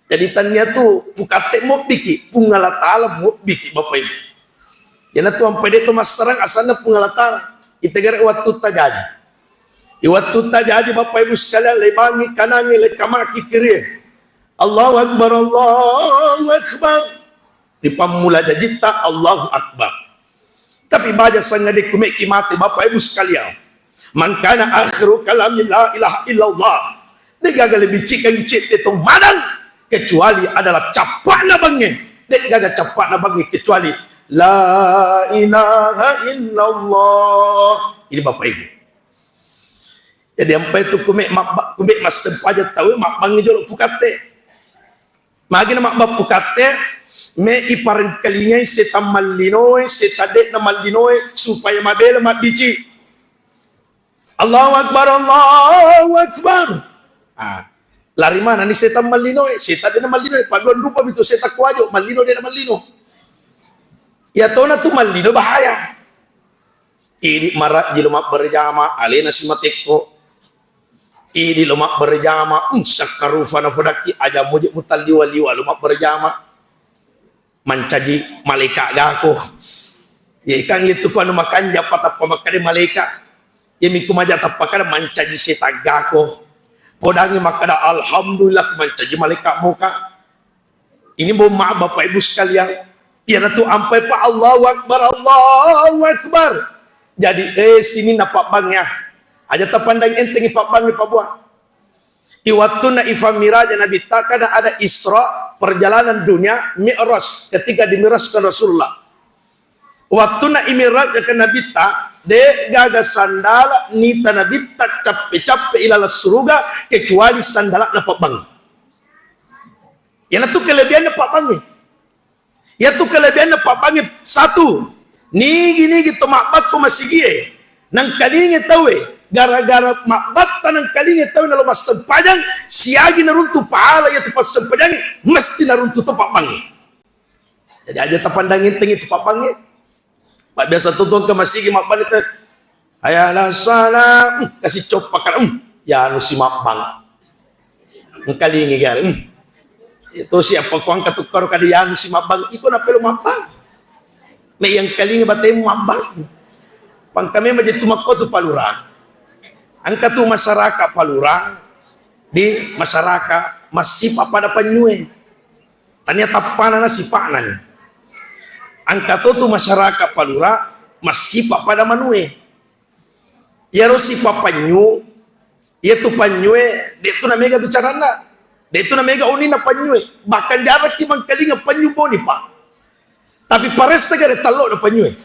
Jadi, tania tu pukatte mobbiki, Puang Allah Ta'ala mobbiki, Bapak Ibu. Iyanatu ampai de' to massarang asanna Puang Allah Ta'ala. Itegere wattutta jaji. I wattutta jaji, Bapak Ibu sekalian, lebangi kanangi, lekamaki kirie. Allahu Akbar, Allahu Akbar. Ripammula jajitta, Allahu Akbar. Tapi baja sangade kumeki mate, Bapak Ibu sekalian. Mangkana akhiru kalami la ilaha illallah. De' gaga lebih cikangi cedde tong madang kecuali adalah cappa'na bangnge. De' gaga cappa'na bangnge kecuali la ilaha illallah. Ini, Bapak Ibu. Jadi ampai tu kume mabba-, kume massempajang tauwe mabbangngi jolo pukatte. Magi na mabbappu katte, me iparengkalingai setang mallinoe, setang de'na mallinoe, supaya mabela mabbici. Allahu Akbar, Allahu Akbar. Ah, lari manani setang mallinoe, setang de'na mallinoe, paduan rupa mitu setang kuajo, mallino de'na mallino. Iya tona tu mallino bahaya. Idi marajji lo mabberjama, alena simatekko. Idi lo mabberjama, mm, sakkarufa nafodakki, aja muji mutalliwa-liwa lo mabberjama. Mancaji malaika gako. Ye, kan itu ku anu makanja patappa makkada malaika. Ye, miku maja tappa kada mancaji setang gako. Podangi makkada, "Alhamdulillah, ku mancaji malaika moka." Ini, mohon maaf, Bapak Ibu sekalian. Iyanatu ampai pa Allahu Akbar, Allahu Akbar. Jadi, eh, sininna pabbang ya. Aja tapandang entengi pabbangi pabua. I wattunna ifamiraja Nabitta, kada ada Isra, perjalanan dunia, Mi'raj, ketika dimirajkan Rasulullah. Wattunna imirajkan Nabitta, de gaga sandala nita Nabitta cappe-cappe ilalang suruga kecuali sandala'na pabbang. Iyanatu kelebihanna pabbangnge. Iyatu kelebihanna pabbangnge, satu, nigi-nigi to mabbakko masigie, nangkalinge tauwe, gara-gara mabbatta nangkalinge tauwe nalo massempajang, siagi naruntu pahala iyatu passempajangnge, mesti naruntu to pabbangnge. Jadi aja tapandang entengi tu pabbangnge. Mabbiasa to engka masigi mabbali te, "Hayya 'alas shalah," hmm, kasi coppa kada, hmm, yanu si mabbang. Engkalingi gare, hmm. Itu siapa ko engka tukkaro kada yanu si mabbang, iko napelo mabbang. Me yang kalingi batemu mabbang. Pangka memang jetu makko tu palura. Engka tu masyarakat palura, di masyarakat masipa pada panyue. Tania tappana na sipa'na ni. Engka to tu masyarakat palura massipa pada manue. Iyaro sipa panyu, iyatu panyue, de tu namega bicaranna, de tu namega uninna panyue. Bahkan jarakki mangkalinga panyu boni, Pak. Tapi paressa gare tallo na panyue.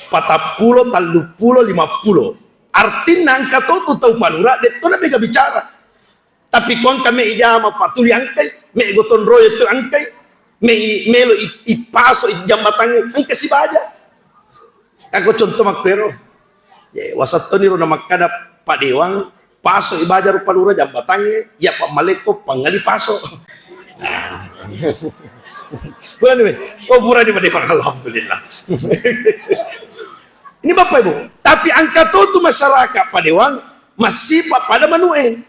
Patappulo, talluppulo, limappulo. Artinna engka to tu tau palura, de tu namega bicara. Tapi ko engka me ijama patuli engkai, me gotong royong tu engkai, me i-, melo i-, ipaso i jambatangnge, engka sibaja. Ako contoh makkuero. Ye, wasattoni ro namakkada Pak Dewang, paso ibaja rupa lura jambatangnge, iya Pak Malekko pangali paso. Nah. Purani me. Oh, purani Pak Dewang, alhamdulillah. Ini Bapak Ibu, tapi engka to tu masyarakat Pak Dewang massipa pada manue.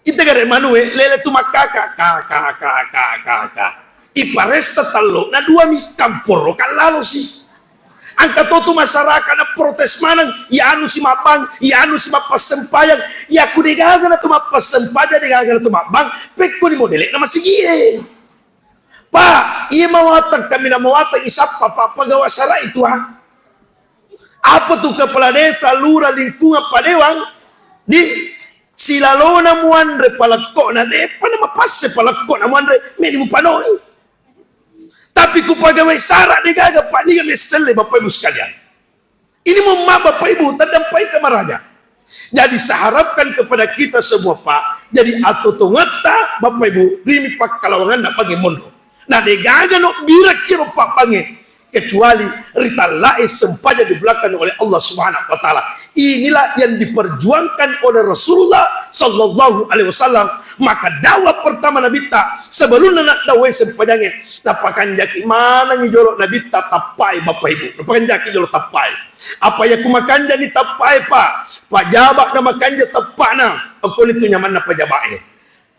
Ita gare manue, lele tu makkaka, ka, ka, ka, ka, ka, ka. Iparessa tallo na dua mi, kamporo kallalo si. Engka to tu masyarakat na protes maneng, iya anu si mabbang, iya anu si mappassempajang, iya ku degaga na tu mappassempajang, degaga na tu mabbang, pekko ni modele na masigie. Pak, iya mawatang kami na mawatang isappa, Pak, pagawa sara itu, ha. Apa tu kepala desa, lura, lingkungan, Pak Dewang? Di silalona muanre palekko'na, de'pa namapasse palekko'na muanre, meni mupanoi. Tapi ku pegawai sara degaga, Pak, niga messelle, Bapak Ibu sekalian. Ini mohon maaf, Bapak Ibu, taddampaita maraja. Jadi saya harapkan kepada kita semua, Pak, jadi atotongetta, Bapak Ibu, rimi pakkalawanganna bangnge monro. Na degaga no birakki ro pabbangnge, kecuali ritallai sempajang di belakang oleh Allah Subhanahu wa Ta'ala. Inilah yang diperjuangkan oleh Rasulullah sallallahu alaihi wasallam. Maka dakwah pertama Nabitta, sebelumna naddakwai sempajangnge, napakanjaki manengngi jolo Nabitta tappai, Bapak Ibu. Napakanjaki jolo tappai. Apa iya ku makanjani tappai, Pak? Pajaba na makanja tappana. Okko nitu nyamanna pajaba'e.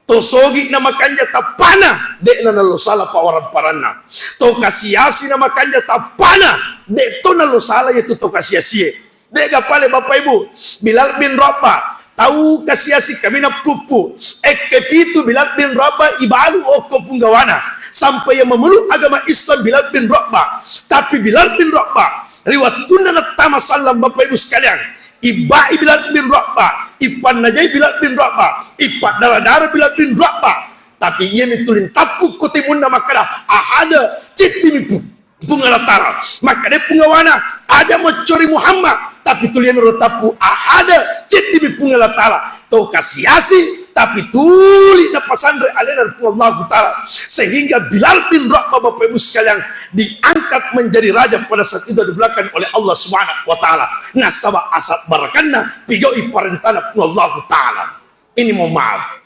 To sogi na makanja tappana, de'na nallo sala pawaran-paranna. To kasiasi na makanja tappana, de' to nallo sala yaitu to kasiasie. De'ga pale, Bapak Ibu, Bilal bin Rabah, tau kasiasi kaminang puppu. Ekke pitu Bilal bin Rabah ibalu okko punggawana. Sampai yang memeluk agama Islam Bilal bin Rabah. Tapi Bilal bin Rabah, ri wettunna nattama sallang, Bapak Ibu sekalian, ibbai Bilal bin Rabah, ipannajai Bilal bin Rabah, ipaddara-dara Bilal bin Rabah. Tapi iyami tuli tappu ko timunna makkeda, ahada, ciddimi pu-, Puang Allah Ta'ala. Makkeda punggawana, aja moccori Muhammad, tapi tuli iyami ro tappu, ahada, ciddimi Puang Allah Ta'ala. To kasiasi, tapi tuli napasanre alena ri Puang Allahu Ta'ala. Sehingga Bilal bin Rabah, Bapak Ibu sekalian, diangkat menjadi raja pada saat itu di belakang oleh Allah Subhanahu wa Ta'ala. Nasaba asabarakanna pigau'i parentana Puang Allahu Ta'ala. Ini mohon maaf.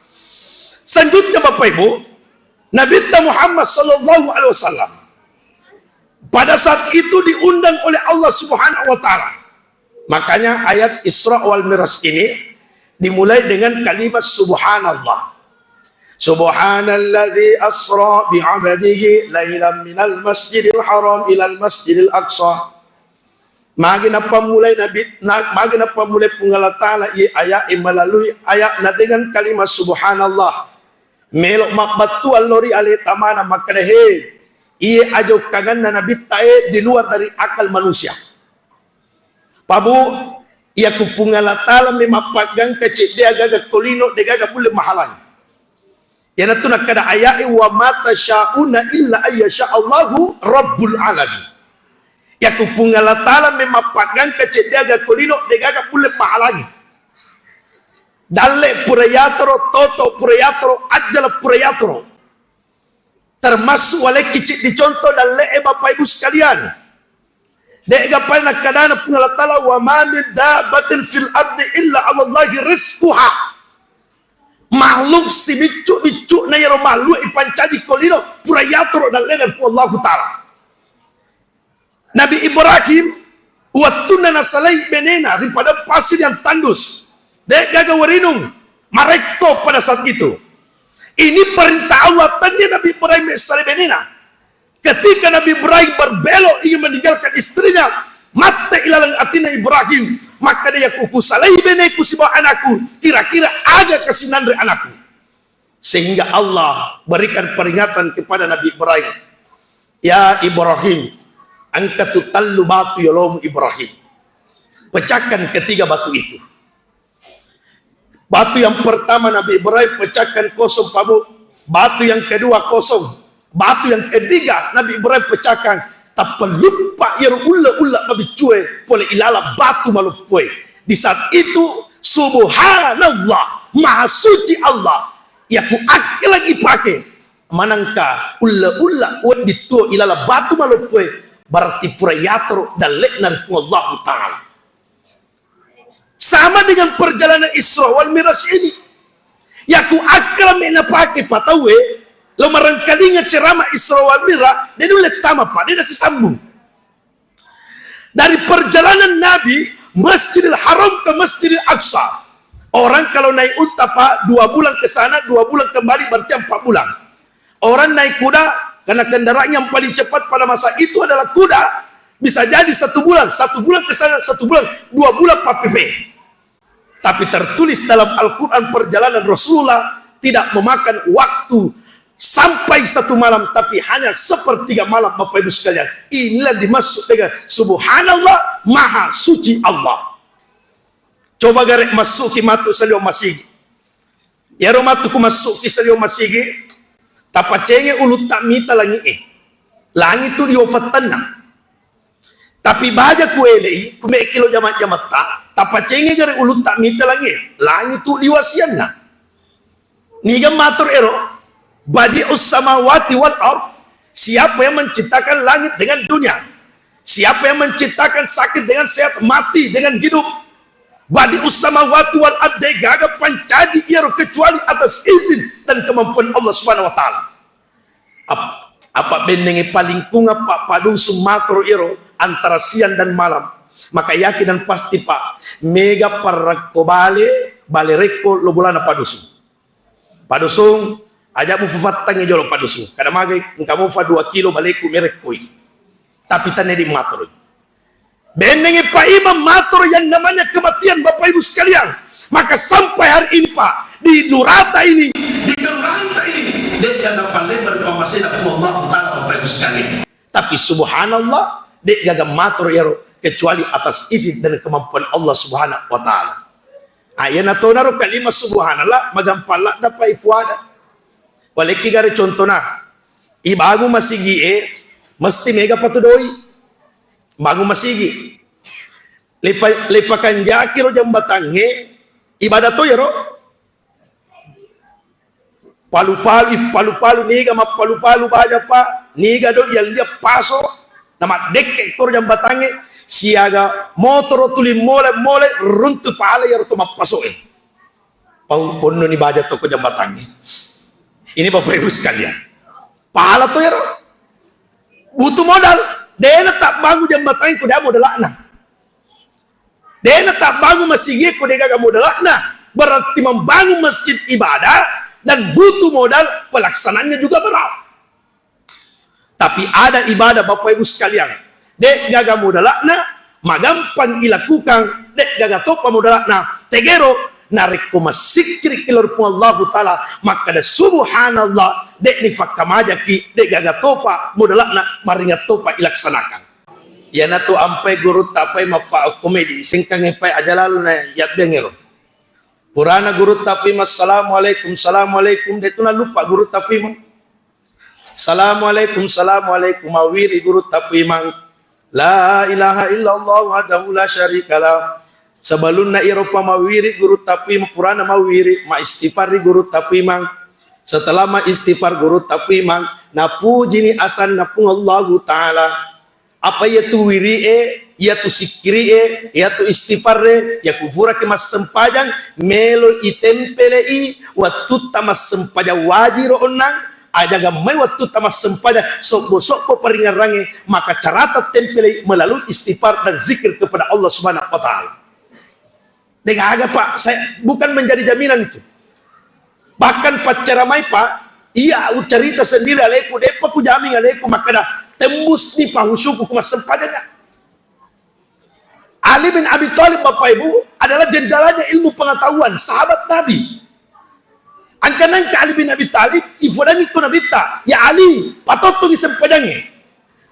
Selanjutnya, Bapak Ibu, Nabi Muhammad sallallahu alaihi wasallam pada saat itu diundang oleh Allah Subhanahu wa Ta'ala. Makanya ayat Isra wal Miraj ini dimulai dengan kalimat subhanallah. Subhanalladzi asra bi'abdihi lailan minal masjidil haram ilal masjidil aqsa. Magi napammulai Nabi, na-, magi napammulai Puang Allah Ta'ala iye aya'e melalui aya'na dengan kalimat subhanallah. Melo mabbattu allori ale tamana makkeda, he, iye ajokkanganna Nabitta e di luar dari akal manusia. Pabu, iya ku Puang Allah Ta'ala me mappaggangka cedde agaga kolino degaga mulle mahalang. Iyanatu nakkeda aya'e, "Wa ma tasyauna illa ayyasya Allahu rabbul alamin." Iya ku Puang Allah Ta'ala me mappaggangka cedde aga kolino degaga mulle mahalangi. Dalle pura yatoro, toto pura yatoro, ajjala pura yatoro. Termasuk walekki ciddi contoh dalle'e, Bapak Ibu sekalian. De'ga pada nakkadana Puang Allah Ta'ala, "Wa ma min dabbatin fil ardi illa 'alallahi rizquha." Makhluk sibiccu-biccu'na iyaro makhluk ipancaji ko lino pura yatoro dalle'na Puang Allahu Ta'ala. Nabi Ibrahim, wettunna nasalai benena ri padang pasir yang tandus, de'gaga warinung, marekko pada saat itu. Ini perintah Allah, tennia Nabi Ibrahim salai benena. Ketika Nabi Ibrahim berbelok ingin meninggalkan istrinya, mate ilaleng atina Ibrahim, maka dia kuku salai beneku sibawa anakku, kira-kira aga kasinanre anakku. Sehingga Allah berikan peringatan kepada Nabi Ibrahim, "Ya Ibrahim, engka tu tallu batu yolomu Ibrahim. Pecahkan ketiga batu itu." Batu yang pertama Nabi Ibrahim pecahkan kosong, Pak Bu. Batu yang kedua kosong. Batu yang ketiga Nabi Ibrahim pecahkan, tappaluppa iyaro ulle-ulle mabiccue pole ilala batu maloppoe. Di saat itu, subhanallah, maha suci Allah. Iya ku akkalaki pake manengka ulle-ulle wedding tuo ilala batu maloppoe, berarti pura yatoro dalle'na ri Puang Allahu Ta'ala. Sama dengan perjalanan Isra wal Miraj ini. Iya ku akkala me napake pataue, lo marengkalinga ceramah Isra wal Miraj, de nulle tama, Pak, de nasisambung. Dari perjalanan Nabi Masjidil Haram ke Masjidil Aqsa, orang kalau naik unta, Pak, dua bulan ke sana, dua bulan kembali, berarti empat bulan. Orang naik kuda, karena kendaraan yang paling cepat pada masa itu adalah kuda, bisa jadi satu bulan, satu bulan ke sana, satu bulan, dua bulan pappepe. Tapi tertulis dalam Al-Quran perjalanan Rasulullah tidak memakan waktu sampai satu malam, tapi hanya sepertiga malam, Bapak Ibu sekalian. Inilah dimaksud dengan subhanallah, maha suci Allah. Coba gare massuki matu saliweng masigi. Iyaro matu ku massuki saliweng masigi, tapacenge ulutta mita langi'e. Langi tu liwa fettanna. Tapi baja ku ele'i, ku mekkilo jama-, jamatta, tapacenge gare ulutta mita langi'e. Langi tu liwa sianna. Niga matur ero? Badi'us samawati wal ard. Siapa yang menciptakan langit dengan dunia? Siapa yang menciptakan sakit dengan sehat, mati dengan hidup? Badi'us samawati wal ard, de'gaga pancaji iyaro kecuali atas izin dan kemampuan Allah Subhanahu wa Ta'ala. Ap-, apa bennengnge palingkungan, Pak, padusung matoro iyaro antara siang dan malam. Maka yakin dan pasti, Pak, mega parrekko bale, bale rekko lo bolana padusung. Padusung, aja mufafattangngi jolo padusung. Kada magai, engka mufa dua kilo baleku merekkoi. Tapi tanne di matoroi. Bennengngi Pak Imam mator yang namanya kematian, Bapak Ibu sekalian. Maka sampai hari ini, Pak, di Lurata ini, di Kelurahanta ini, de'gaga pallebbang pamasena Puang Allah Ta'ala, Bapak Ibu sekalian. Tapi subhanallah, de'gaga mator iyaro kecuali atas izin dan kemampuan Allah Subhanahu wa Ta'ala. Ayana tonaro kalima subhanallah, magampang ladda Pak ifuada. Walekki gare contona, ibangun masigi e, mesti mega patu doi. Bangun masigi. Lepa-, lepakanjaki ro jambatangnge, ibadah to iyaro. Palu-palu, palu-palu, niga mappalu-palu baja, Pak, niga do yallia paso, namaddekke koro jambatangnge, siaga motoro tuli mole-mole runtu pala iyaro to mappaso e. Pau ponnoni baja toko jambatangnge. Ini Bapak Ibu sekalian, pala to iyaro butuh modal, dena tabbangun jambatangnge ko dea modalakna. Dena tabbangun masigi ko degaga modalakna, berarti membangun masjid ibadah dan butuh modal, pelaksanaannya juga berat. Tapi ada ibadah, Bapak Ibu sekalian, de'gaga modalakna, magampang ilakukan, de'gaga topa modalakna, tegero, narekko massikkiri ki lao ri Puang Allahu Ta'ala, makkada subhanallah, de'ni fakkamajaki, de'gaga topa modalakna, maringat topa ilaksanakan. Iyanatu ampai gurutta pai maffa okkomedi, sengkangnge pai aja lalu na yabbiangngero. Purana gurutta pai, "Assalamualaikum, assalamualaikum," de'tu naluppa gurutta pai mang. "Assalamualaikum, assalamualaikum," mawiri gurutta pai mang. "La ilaha illallah wahdahu la syarikalah." Sebelumna iro pa mawiri gurutta pai mang, purana mawiri, ma istighfar ri gurutta pai mang. Setelah ma istighfar gurutta pai mang, napujini asanna Puang Allahu Ta'ala. Apa iyatu wiri'e, iyatu sikkiri'e, iyatu istighfarre, iyakufuraki massempajang, melo itempele'i wattutta massempajang wajiro onnang, aja gammai wattutta massempajang sobbo-sobbo paringerrangnge, maka carata tempele'i melalui istighfar dan zikir kepada Allah Subhanahu wa Ta'ala. Degaga, Pak, saya bukan menjadi jaminan itu. Bahkan paccaramai, Pak, iya ucarita sendiri aleku, de'pa kujaming aleku makkada tembus ni pahusuku ku massempajanga. Ali bin Abi Thalib, Bapak Ibu, adalah jenderalnya ilmu pengetahuan, sahabat Nabi. Angkanangka Ali bin Abi Thalib, ifodangi ko Nabitta, "Ya Ali, patottongi sempajangnge.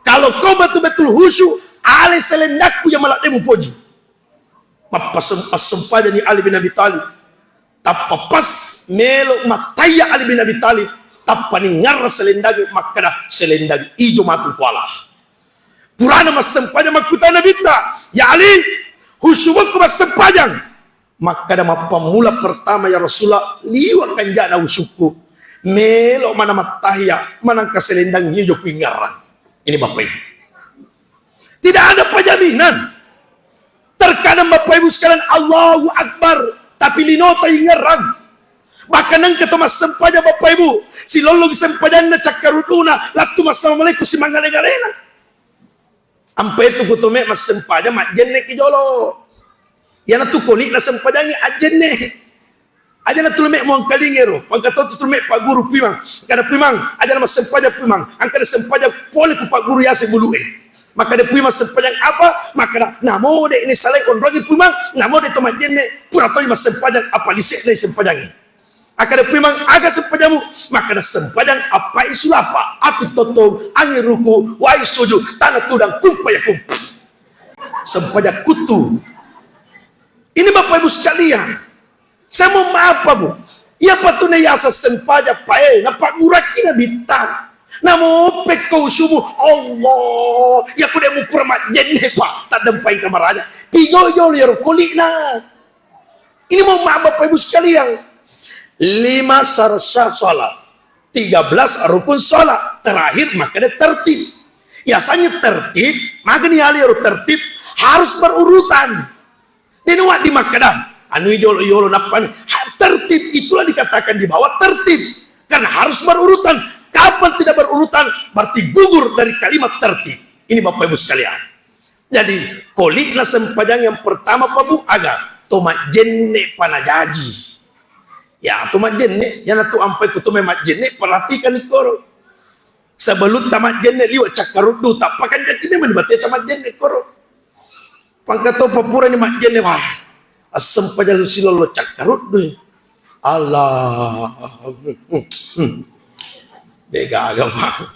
Kalau kau betul-betul khusyuk, ale selendakku yang maladde mupoji." Mappasem-, assempajani Ali bin Abi Thalib. Tappa pas melo mattaya Ali bin Abi Thalib, tappa ningarra selendangnge makkada, "Selendang ijo matu kuala." Purana massempajang makkutana Nabitta, "Ya Ali, husyukku massempajang?" Makkada, "Mappammula pertama, ya Rasulullah, liwa kanjana husyukku. Melo mana mattahya, manangka selendang ijo kuingarra." Ini Bapak Ibu. Tidak ada penjaminan. Terkadang Bapak Ibu sekalian, Allahu Akbar, tapi linota ingerrang. Bahkan engka to massempajang Bapak Ibu, silolloki sempajanna cakkaruduna, lattu massalamualaikum simangale-ngalena. Ampe tu kutume massempajang majjenne ki jolo. Iyanatu koli'na sempajangnge ajjenne. Aja na tulume muangkalinga ero, pangkatau tu tulume Pak Guru, Puimang. Kada Puimang, aja na massempajang Puimang. Angkada sempajang pole ku Pak Guru yase bulu'e. Makkada Puimang sempajang apa? Makkada namo de ni salai onrongi Puimang, namo de to majjenne, pura toi massempajang apa lise'na sempajangnge. Akkada Puimang aga sempajammu? Makkada sempajang appai sulapa, api tottong, angin ruku, wai suju, tana tudang, kumpaya kumpa. Sempajang kuttu. Ini Bapak Ibu sekalian, saya mohon maaf Pak Bu. Iya patuna yasa sempajang pae, napagurakki nabitta. Namo pekko usumu, Allah, ya kude mukura majjenne Pak, taddampeng kamaraja. Pigo jolo yaro kuli'na. Ini mohon maaf Bapak Ibu sekalian. Lima syarat sah salat, tiga belas rukun salat, terakhir makkeda tertib. Yasangnge tertib, magani yali ro tertib, harus berurutan. Dena wedding makkeda, anu jolo-jolo nappa anu. Ha, tertib itulah dikatakan di bawah tertib. Karena harus berurutan. Kapan tidak berurutan, berarti gugur dari kalimat tertib. Ini Bapak Ibu sekalian. Jadi, kuli'na sempajang yang pertama Pak Bu, aga? To majjenne pa najaji. Ya, to majjenne, yana tu ampai ku to majjenne, perhatikan ikkoro. Sebelum ta majjenne liwa cakkaruddu, tappa kanjaki memang dibatte ta majjenne koro. Pangka to papurani majjenne, wah, assempajang silolo cakkaruddu. Allah. Hmm, hmm, hmm. Degaga, Pak.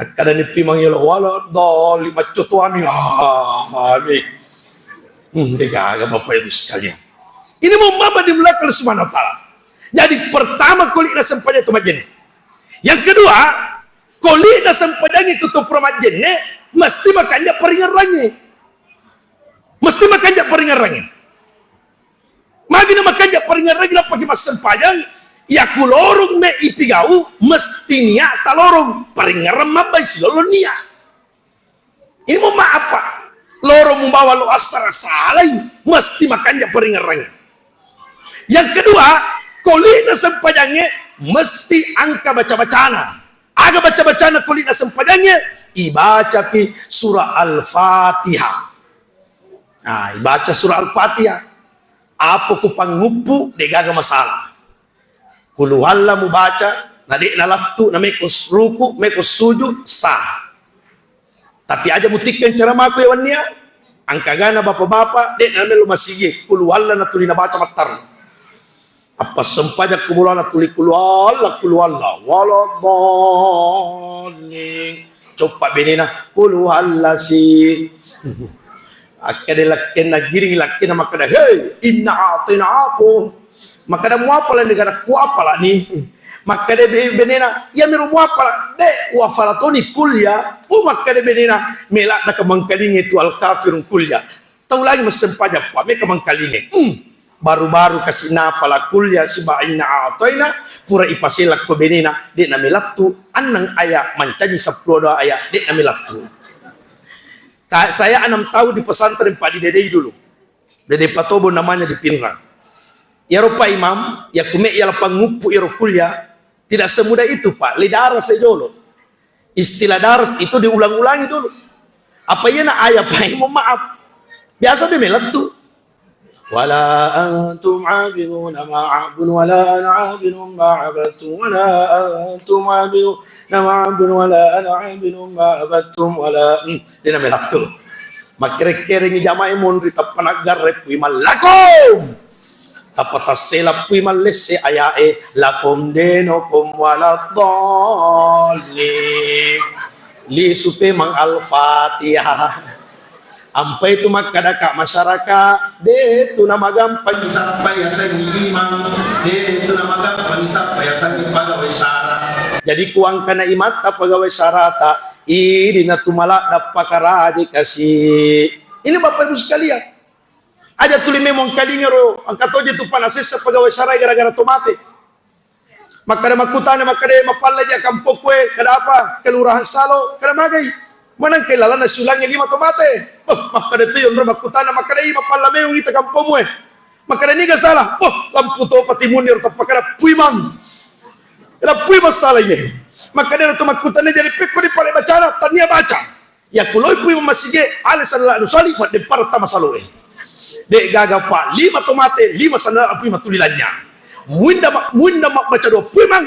Akkadani pimang yolo, wala doli, macco tuami. Ah, amin. Hmm, degaga, Bapak Ibu sekalian. Ini mau mama di belakang Allah Subhanahu wa Ta'ala. Jadi pertama kuli'na sempajang to majjenne. Yang kedua, kuli'na sempajangnge ku to pura majjenne, mesti makanja paringerrangnge. Mesti makanja paringerrangnge. Magina makanja paringerrangnge nappaki massempajang, ya ku lorong me ipigau, mesti niat ta lorong. Paringerrang mabbai silolo niat. Ini mau maaf, Pak. Loro mubawa lo assara salai, mesti makanja paringerrangnge. Yang kedua, kuli'na sempajangnge mesti engka baca-bacana. Aga baca-bacana kuli'na sempajangnge? Ibacapi surah Al-Fatihah. Nah, ibaca surah Al-Fatihah. Apa ku pangnguppu, degaga masalah. Kuluhalla mubaca, na de'na lattu, na meko ruku, meko sujud, sah. Tapi aja mutikkeng ceramaku ya wennia, angkagana bapak-bapak, de'na melo masigi, kuluhalla natuli nabaca mattarru. Appassempajang ku bolana tuli kuluhalla, kuluhalla, waladdallin. Coppa benena, kuluhallasi. Akkeda lakkenna giring, lakkenna makkeda, "Hei, inna a'taina aku." Makkeda, "Muapala ni?" Kada, "Kuapala ni." Makkeda be-, benena, "Iya miro muapala." "De', uafala toni kuliah." Oh, makkeda benena, "Mela' na kamangkalinge tu al-kafirun kuliah." Tau lagi massempajang pa, meka mangkalinge. Hmm. Baru-baru kasi napala kuliah siba inna a'taina, pura ipasela ko benena, de' na melattu, annang aya mancaji seppulo dua aya, de' na melattu. Ka-, saya enam tahun di pesantren, Pak, di Dedei dulu. Dedei Patobo namanya di Pinrang. Iyaro Pak Imam, ya kume ya lapang nguppu iyaro kuliah, tidak semudah itu, Pak. Le daras e jolo. Istilah daras itu diulang-ulangi dulu. Apa iya na ayat, Pak? Mohon maaf. Biasa dia melettu. Wala antum abiduna ma a'bud, wala ana abidun ma abadtum, wala antum abiduna ma a'bud, wala ana abidun ma abadtum, wala, hmm, dia na melettu. Makkere-kerengi jamae monri tappa naggarre pui mallakum. Tappa tassela pui mallesse ayae, lakum dinukum waladdallin. Lisu pemang Al-Fatihah. Ampai tu makkadaka masyarakat, de tu namagampang isappa yasengngi imam, de tu namagampang isappa yasengngi pegawai sara. Jadi kuangkana imatta pegawai sarata, idi na tu maladda pakaraje kasi. Ini Bapak Ibu sekalian, aja tuli memang kalinga ro, engka toje tu pana sessa pegawai sarai gara-gara to mate. Makkada makkutana, makkada, "Mappallaja kampokku e?" Kada apa? Kelurahan Salo. Kada magai? Manengka lalanna siulangi lima to mate. Oh, makkada tu yonro makkutana, makkada, "I, mappalla memang ita kampomu e." Makkada, "Niga salah?" Oh, lampu to patimunni ro tappa kada puimang. Kada puimang salah ye. Makkada tu makkutana, "Jadi pekko di pale bacana?" Tania baca. Yakkuloi pui masigi, ale sallana nusali, maddeppareng tama saloe. De gaga, Pak, lima to mate, lima sandala pui matuli lanya. Muinda ma-, muinda mabbaca dua pui mang,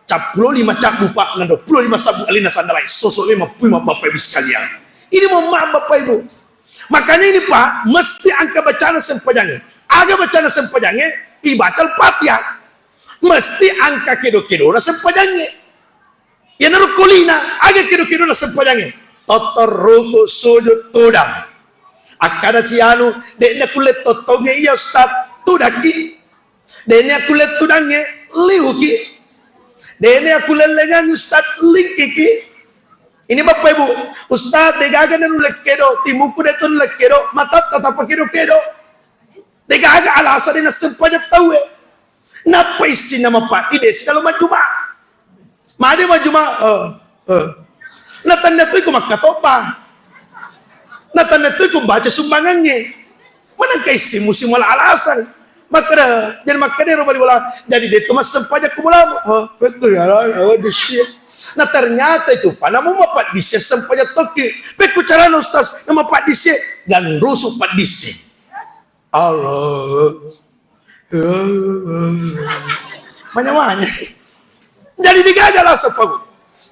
cappulo lima cabbu, Pak, na dua puluh lima sabbu alena sandalai. Sosok memang pui, Bapak Ibu sekalian. Ini mohon maaf, Bapak Ibu. Makanya ini, Pak, mesti angka bacana sempajange. Aga bacana sempajange, ibaca Al-Fatihah. Mesti angka kedo-kedona sempajange. Iyanaro kolina, aga kedo-kedona sempajangnge? Tottor ruku sujud tudang. Akkada si anu, de'na kulle tottongnge iya, Ustaz, tudakki. De'na kulle tudangnge, liuki. De'na kulle lengang, Ustaz, lingkiki. Ini Bapak Ibu, Ustaz, degaga na nulle kedo, timuku de to nulle kedo, matatta tappa kedo-kedo. Degaga alasa de nassempajang tauwe. Nappa issinna mapaddi de sikalo majjuma. Made majjuma, eh, eh. Natanna tu iko makkatopa. Natanna tu iko baca sumbangangnge. Manengka issimmu simula alasang. Makkeda, jadi makkeda ro bali bola, jadi de to massempajang ku bolamu. Hah, betul ya, oh, di sini. Nah, ternyata itu pa namu mapaddisse sempajang tokki. Pekku carana, Ustaz, nama paddisse, ganrusu paddisse. Allah. Manya-manya. Jadi digaga lah sepagu.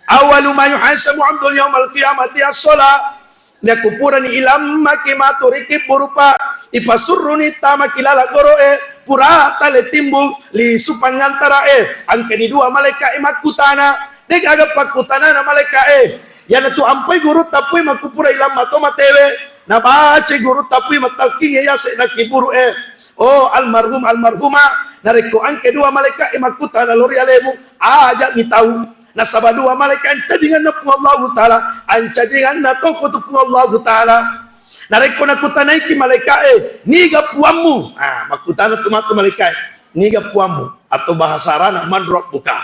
Awalu ma yuhasabu abdul yaumal qiyamati as-shalah. Naku purani ilammaki matu ri kibburu, Pak, ipasurruni tamaki lala goro'e, pura tale timbung lisu pangantarae, angkani dua malaika'e makkutana, degaga pakkutanana malaika'e, iyanatu ampai guru tappui makkupura ilamma to matewe, nabacai guru tappui mattalkinge yase na kibburu'e, oh almarhum almarhumah, narekko angke dua malaika'e makkutana lao ri alemu, aja mitau. Nasaba dua malaika ancajinganna Puang Allahu Ta'ala, ancajinganna toko tu Puang Allahu Ta'ala. Narekko nakutanaiki malaikae, "Niga puammu?" Ah, makkutana tu matu malaikae, "Niga puammu?" Atau bahasa Arana, "Man rabbuka?"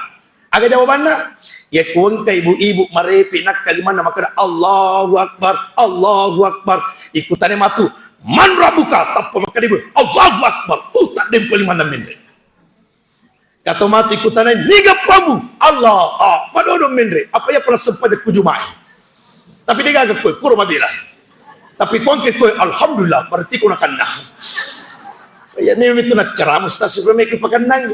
Aga jawabanna? Iya kuengka ibu-ibu marepe nakka limanna makkeda, "Allahu Akbar, Allahu Akbar." Ikutane matu, "Man rabbuka?" Tappa makkeda ibu, "Allahu Akbar." Uh, taddempo limanna menre. Kato matu ikutanai, "Niga puammu?" "Allah." Ah, madodo menre. Apa iya pala sempajang ku jumai. Tapi degaga koe, kuro mabela. Tapi kuangke koe, alhamdulillah, berarti ko nakanna. Iya memang itu naccaramu, Ustaz, supaya meki pakannai.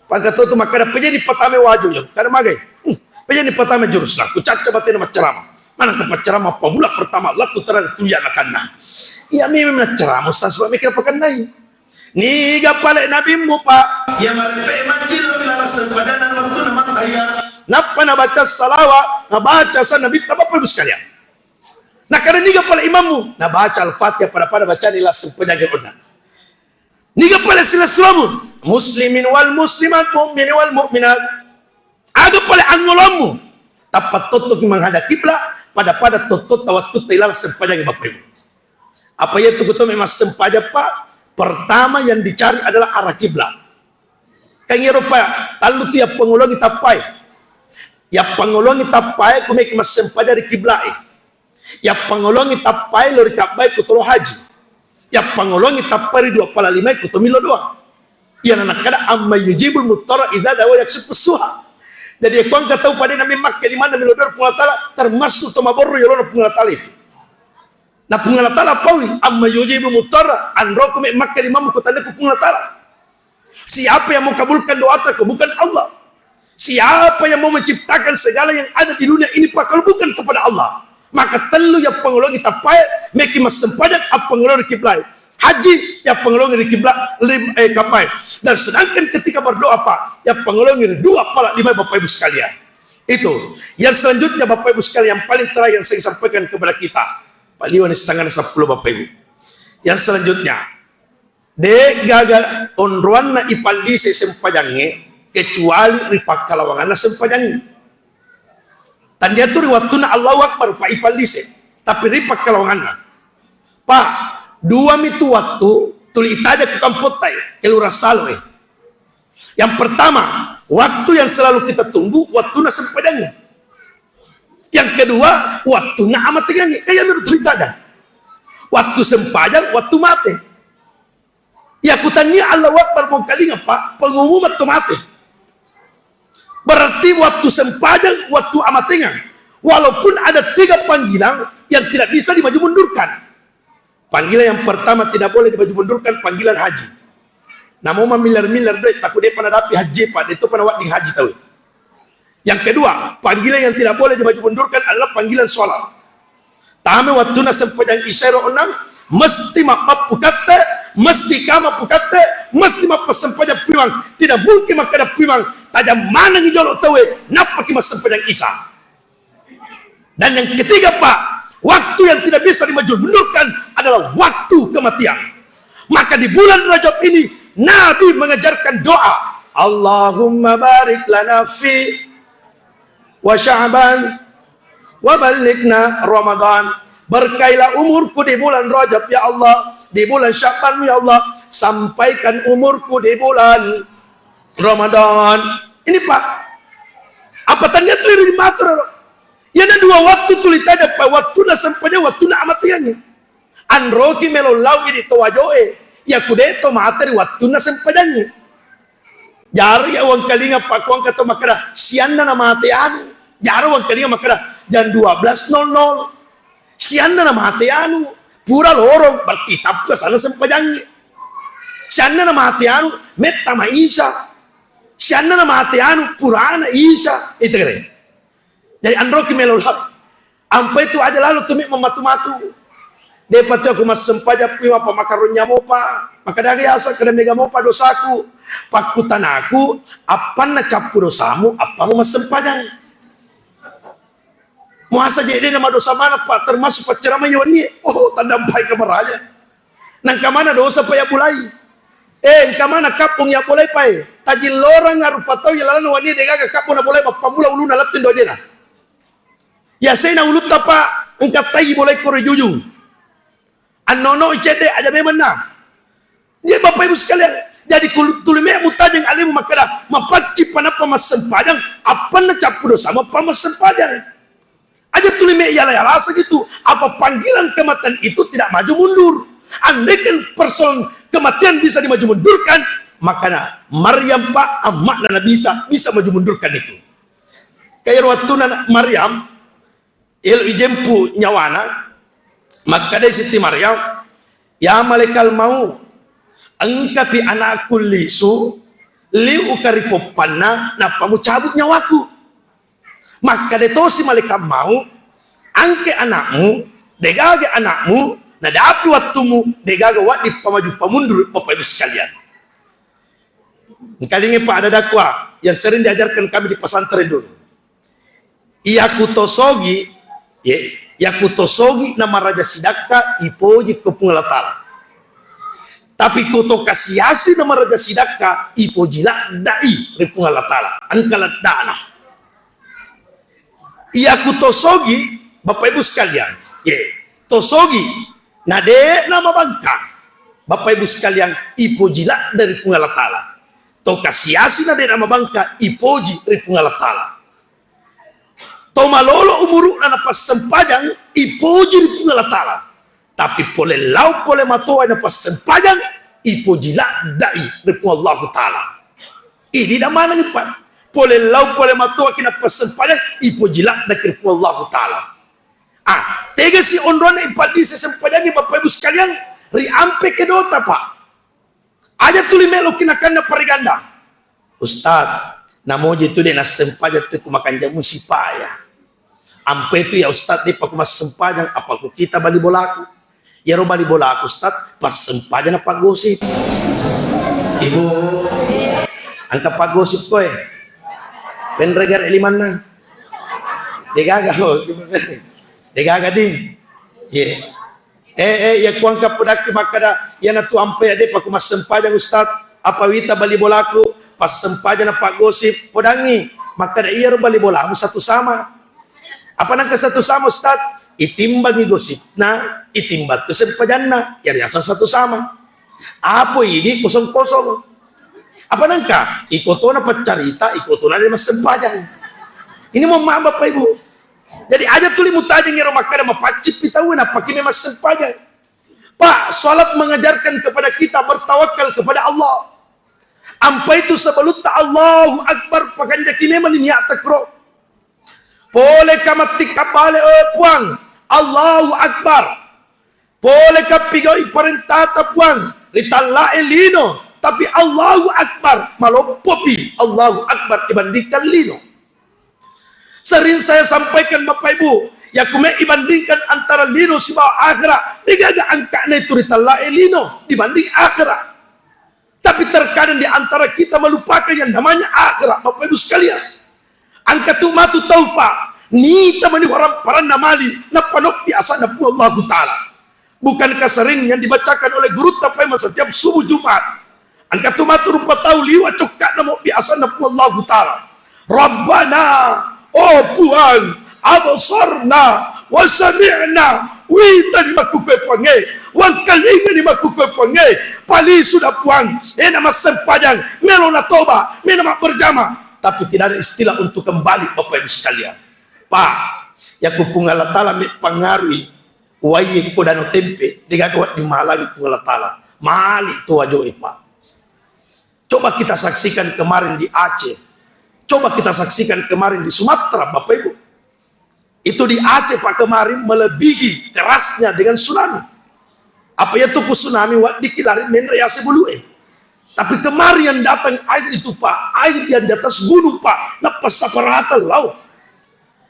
Pangkato tu makkada, "Pejani patame waju ya." Kada magai. Hmm. "Pejani patame jurus lah. Ku cacca batena maccarama. Mana tempat ceramah pemula pertama, latu terang tu ya nakanna." Iya memang naccaramu, Ustaz, supaya meki pakannai. Niga pale nabimmu, Pak? Iya marepe majjillo ri laleng sempajanna wettunna mattahiyya. Nappa nabaca salawa, nabaca sa nabitta, Bapak Ibu sekalian. Nakada niga pale imammu? Nabaca Al-Fatihah pada-pada bacani laleng sempajanna onna. Niga pale silessulammu? Muslimin wal muslimat, mu'minin wal mu'minat. Aga pale angngolommu? Tappa tottoki menghadap kiblat, pada-pada tottotta wattutta ilaleng sempajangnge, Bapak Ibu. Apa iya tu kutome massempajang, Pak? Pertama yang dicari adalah arah kiblat. Kan iyaro, Pak, tallu tu yappangolongi tappae. Yappangolongi tappae ku meki massempajang ri kiblae. Yappangolongi tappae lao ri Ka'bae ku tolo haji. Yappangolongi tappae ri dua pala limae ku to millau doang. Iyana nakkada, "Amman yujibul muttarra idza da'a wa yakshifu su'a." Jadi, ko engka tau padena memmakkai limanna millau doang ri Puang Allah Ta'ala, termasuk to maborro yolona Puang Allah Ta'ala itu. Na Puang Allah Ta'ala paui, "Amman yujibul muttarra," anroko memmakkai limammu ko tanneku Puang Allah Ta'ala. Siapa yang mau kabulkan doata ko bukan Allah? Siapa yang mau menciptakan segala yang ada di dunia ini, Pak, kalau bukan kepada Allah? Maka tellu yappangolongi tappae, meki massempajang, appangolongi ri kiblae. Haji, yappangolongi ri kiblat, lim-, eh, tappae. Dan sedangkan ketika berdoa, Pak, yappangolongi ri dua pala limae, Bapak Ibu sekalian. Itu. Yang selanjutnya, Bapak Ibu sekalian, yang paling terakhir yang saya sampaikan kepada kita. Pak Liwan, setengah sepuluh, Bapak Ibu. Yang selanjutnya, De'gaga onroanna ipallise sempajangnge, kecuali ri pakkalawanganna sempajangnge. Tandiatu ri wattunna Allahu Akbar, pa ipallise, tapi ri pakkalawanganna. Pa, duami tu wattu tuli itaja ku kampottai, kelura saloe. Yang pertama, waktu yang selalu kita tunggu, wattunna sempajangnge. Yang kedua, wattunna amatengangnge. Kaya menurut cerita, waktu sempajang, waktu mate. Iya kutannia Allahu Akbar mongkalinga, Pak, pengumuman to mate. Berarti waktu sempajang, waktu amatengang. Walaupun ada tiga panggilan yang tidak bisa dimaju mundurkan. Panggilan yang pertama tidak boleh dimaju mundurkan, panggilan haji. Namo mamillar-millar doe, takut depa nadapi haji, Pak, deto pana wedding haji tau. Yang kedua, panggilan yang tidak boleh dimaju mundurkan adalah panggilan sholat. Tame wattunna sempajang isya ro onnang, mesti mappappukatte, mesti kama pukatte, mesti mappasempajang puimang. Tidak mungkin makkada puimang, tajang manengi jolo taue, nappaki massempajang isya. Dan yang ketiga, Pak, waktu yang tidak bisa dimaju mundurkan adalah waktu kematian. Maka di bulan Rajab ini Nabi mengajarkan doa, "Allahumma barik lana fi wa Sya'ban wa ballighna Ramadan." Berkailah umurku di bulan Rajab, ya Allah, di bulan Sya'ban, ya Allah, sampaikan umurku di bulan Ramadan. Ini, Pak, apa tania tu iri matur? Yana dua waktu tuli tadi, Pak, waktu na sempajang, waktu na amatiangi. Anroki melo lau idi to wajoe, yaku de to mate ri wattunna sempajangngi. Jari ya wangkalinga pakkuangka to makkeda, sianna na mate anu. Jari wangkalinga makkeda, jam dua belas nol nol. Sianna na mate anu, pura lorong, berarti tappa sana sempajangngi. Sianna na mate anu, metta ma Isa. Sianna na mate anu, purana Isa. Itu keren. Jadi anroki melo lau. Ampai tu aja lalu tu mi mamatu-matu. Depa tu aku massempajang pui mapa makaronya mopa. Maka dari asa kada mega mopa dosaku. Pakkutanaku, appanna cappu dosamu, appamu massempajang. Muasa je de nama dosa mana, Pak, termasuk pacceramai wenni. Oh, tandampai ke maraja. Nangka mana dosa pa ya bulai? Eh, engka mana kappung ya bolai pae? Tajillorang rupa tau ya lalana wani degaga kappung na bolai mappamula uluna lettu indo ajena. Ya sena ulutta pa engka tai bolai koro jujung. Annono cedde aja memang na. Dia Bapak Ibu sekalian, jadi kulu-, tuli me mutajeng alemu makkeda, mapacci panappa massempajang, appanna cappu dosa mappa massempajang. Aja tuli me yala-yala segitu. Apa panggilan kematian itu tidak maju mundur? Andaikan persoalan kematian bisa dimaju mundurkan, makanya Maryam, Pak, amma'na Nabi Isa bisa maju mundurkan itu. Kayak waktu na-, Maryam, elo ijempu nyawana, makkadai Siti Maryam, ya malaikat mau, engkapi anakku lisu, liu uka ri poppanna, nappa mucabut nyawaku. Makkeda tosi malaikat mau, angke anakmu, degaga anakmu, nadapi wattumu, degaga waddi pamaju pamundur, Bapak Ibu sekalian. Engkalingi Pak ada dakwah yang sering diajarkan kami di pesantren dulu. Iyaku tosogi, ye, iyaku tosogi na maraja sidakka ipoji ko Puang Allah Ta'ala. Tapi ko to kasi-asi na maraja sidakka ipoji laddai ri Puang Allah Ta'ala. Engka laddana. Iyaku tosogi, Bapak Ibu sekalian, ye, tosogi na de na mabangka, Bapak Ibu sekalian, ipoji ladda ri Puang Allah Ta'ala. To kasi-asi na de na mabangka, ipoji ri Puang Allah Ta'ala. To malolo umuru'na na passempajang, ipoji ri Puang Allah Ta'ala. Tapi pole lao pole matoa na passempajang, ipoji laddai ri Puang Allahu Ta'ala. Idi da maneng pa. Pole lao pole matoa ki na passempajang, ipoji laddaki ri Puang Allahu Ta'ala. Ah, tegasi onronna ipallisi sempajangi Bapak Ibu sekalian, ri ampe kedota, Pak. Aja tuli melo kinakanna pariganda. Ustaz, namoji tu de nassempajang tu ku makanjamu sipaya. Ampe tu ya Ustaz, de paku massempajang, apa ku kita bali bolaku. Yaro bali bolaku Ustaz, passempajang na paggosip. Ibu, angka paggosip koe. Penregare limanna. Degaga, oh, degaga di. Ye. Eh, eh, iya kuangka pudakki makkada, iyanatu ampe ya depa ku massempajang Ustaz, apa wita bali bolaku, passempajang na paggosip, podangi, makkada iyaro bali bolamu satu sama. Apa nangka satu sama Ustaz? Itimbangi gosipna, itimbang tu sempajanna, iya riaseng satu sama. Apo idi kosong-kosong. Apa nangka? Iko tona paccarita, iko tona de massempajang. Ini mohon maaf Bapak Ibu. Jadi aja tuli mutajeng ero makkada mapaccippi tau, nappaki memang sempajang. Pak, salat mengajarkan kepada kita bertawakal kepada Allah. Ampai tu sebelutta Allahu Akbar, pakanjaki memang niat takro. Pole ka matti kabbale, oh Puang, Allahu Akbar. Pole ka pigau'i parentata Puang, ritallae lino, tapi Allahu Akbar, maloppopi Allahu Akbar dibandingkan lino. Sering saya sampaikan Bapak Ibu, ya kume ibandingkan antara lino sibawa akhirat, degaga angka'na itu ritallae lino dibanding akhirat. Tapi terkadang di antara kita melupakan yang namanya akhirat, Bapak Ibu sekalian. Angka tu matu tau, Pak, nita mani waram paranna mali, napanoppi asana Puang Allahu Ta'ala. Bukankah sering yang dibacakan oleh gurutta paimeng setiap subuh Jumat? Engka tu matu rupa tau liwa' cokka'na mobbi asanna Puang Allahu Ta'ala. Rabbana, oh Puang, absarna wa sami'na, witani makkukue Puangnge, wangkalingani makkukue Puangnge, palisu da Puang, ena massempajang, melo natoba, mena mabberjama, tapi tidak ada istilah untuk kembali, Bapak Ibu sekalian. Pak, yakku Puang Allah Ta'ala meppangarui, uwaie ko Danau Tempe, degaga wedding mahalangi Puang Allah Ta'ala. Mali to wajoe, Pak. Coba kita saksikan kemarin di Aceh. Coba kita saksikan kemarin di Sumatera, Bapak Ibu. Itu di Aceh, Pak, kemarin melebihi kerasnya dengan tsunami. Apa iya tu ku tsunami, weddikki lari menre yase bulue. Tapi kemarin yang datang air itu, Pak, air yang di atas gunung, Pak, nappa saparata lao.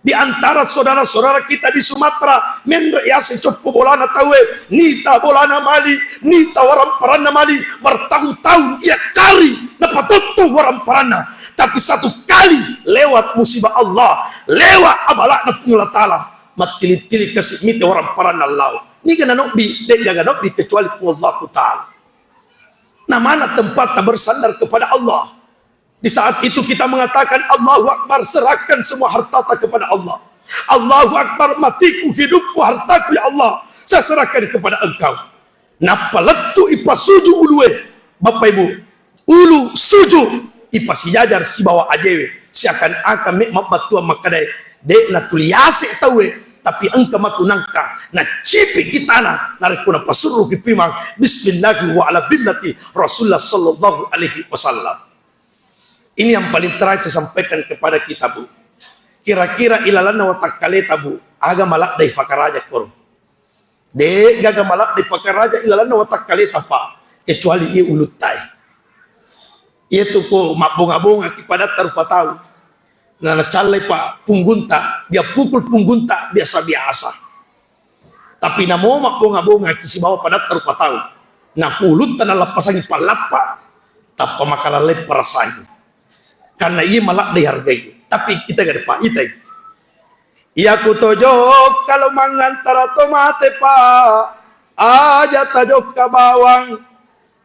Di antara saudara-saudara kita di Sumatera, menre yase coppo bolana tauwe, nita bolana mali, nita waramparanna mali, bertahun-tahun ia cari, napatotto waramparanna. Tapi satu kali lewat musibah Allah, lewat abala'na Puang Allah Ta'ala, mattili-tili kasi mite waramparanna lao. Niga nanobbi, de'gaga nobbi kecuali Puang Allah Ta'ala. Namana tempatta bersandar kepada Allah. Di saat itu kita mengatakan, "Allahu Akbar, serahkan semua hartata kepada Allah. Allahu Akbar, matiku, hidupku, hartaku, ya Allah, saya serahkan kepada Engkau." Nappa lettu ipasuju ulue, Bapak Ibu, ulu suju ipasijajar sibawa ajewe, seakan-akan me mabbattuang makkedae, de' natuli yase tauwe, tapi engka matu nangka nacipi ki tana, narekko napasurruki puimang, bismillahi wa ala billati Rasulullah sallallahu alaihi wasallam. Ini yang paling terakhir saya sampaikan kepada kita, Bu. Kira-kira ilalanna watakkaleta, Bu, aga maladde fakaraja koro? De'gaga maladde fakaraja ilalanna watakkaleta, Pak, kecuali iya uluttae. Iya tu ko mabbonga-bonga ki padatta rupa tau. Na nacallai, Pak, punggunta, dia pukul punggunta biasa-biasa. Tapi namo mabbonga-bonga ki sibawa padatta rupa tau, na ku ulutta nalappasangi pallappa, tappa makalallai perasaangngi. Karena iya maladde hargai. Tapi kita gak ada paitai. Iya ku tojokka lo mangantara to mate, Pak, aja tajokka bawang.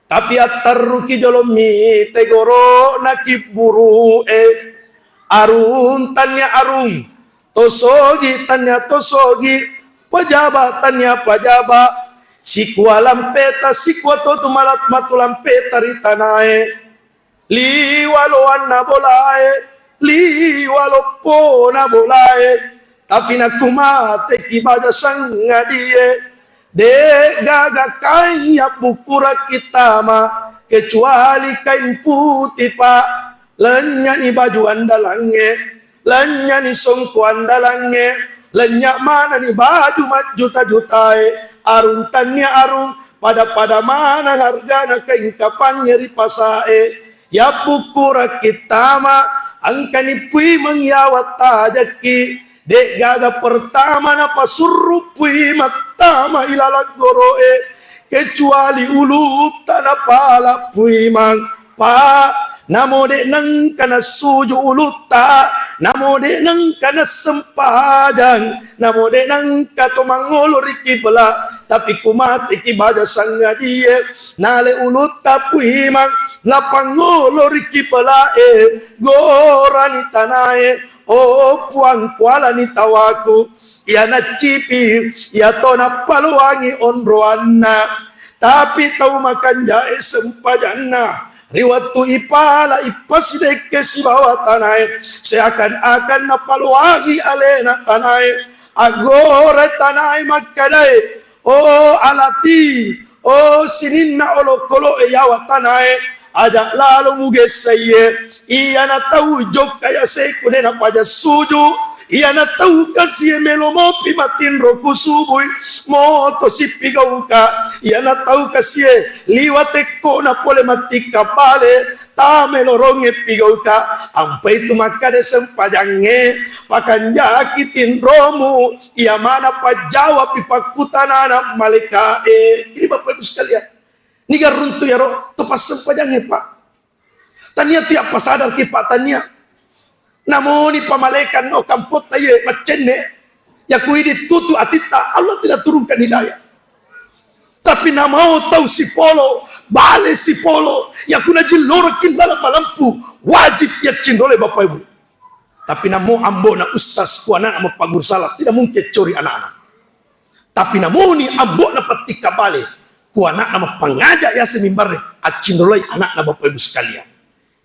Tapi attarruki jolo mite goro'na kibburu'e. Arung tania arung, tosogi tania tosogi, pajaba tania pajaba, sikua lampeta sikua totu malat matu lampeta ri tanae. Liwa loanna bolae, liwa loppona bolae, tapi nakku mateki baja sangadie, de'gaga kain yabbukkurakki tama kecuali kain putih, Pak. Lennyani baju andalangnge, lennyani songko andalangnge, lenya manani baju majjuta-jutae, arung tania arung, pada-pada manang hargana kain kapangnge ri pasae. Yabbukkurakki tama, engkani puimeng yawa tajakki, de'gaga pertama napasurru puimeng tama ilalang goro'e, kecuali ulutta napala puimeng, Pak, namo de' nengka nassuju ulutta, namo de' nengka nassempajang, namo de' nengka to mangolo ri kibla, tapi ku mateki baja sangadie, nale ulutta puimeng, napangolo ri kiblae, gorani tanae, oh Puang, kualani tawaku. Iya naccipi, iya to nappaloangi onroanna. Tapi tau makanjae sempajanna, ri wettu ipala ipasidekke sibawa tanae, seakan-akan napaloangi alena tanae. Aggore tanae makkadae, "Oh alati, oh sininna olokolo'e yawa tanae, aja' lalo mugessaie. Iyana tau jokka yaseku de' napaja suju, iyana tau kasie melo mopi matinro kusubui, moto sipigauka. Iyana tau kasie liwa tekkona pole mattikka bale, tamelorongnge pigauka." Ampai tu makkada sempajangnge, pakanjaki tinromu, iya mana pajjawapi pakkutanana malaika'e. Ini Bapak Ibu sekalian, niga runtu yaro to passempajangnge, Pak. Tania tu yappasadarki, Pak, tania. Namoni pamalaikan no kampotta iye maccenne, yaku idi tutu atitta, Allah tidak turunkan hidayah. Tapi namo tau sipolo, bale sipolo, yakuna jillorokki laleng malempu, wajib yaccinrolai Bapak Ibu. Tapi namo ambona ustaz, ku anakna mappaguru salah, tidak mungkin cori anakna. Tapi namoni ambona pattikka bale, ku anakna mappangaja yaseng mimbarre, accinrolai anakna Bapak Ibu sekalian.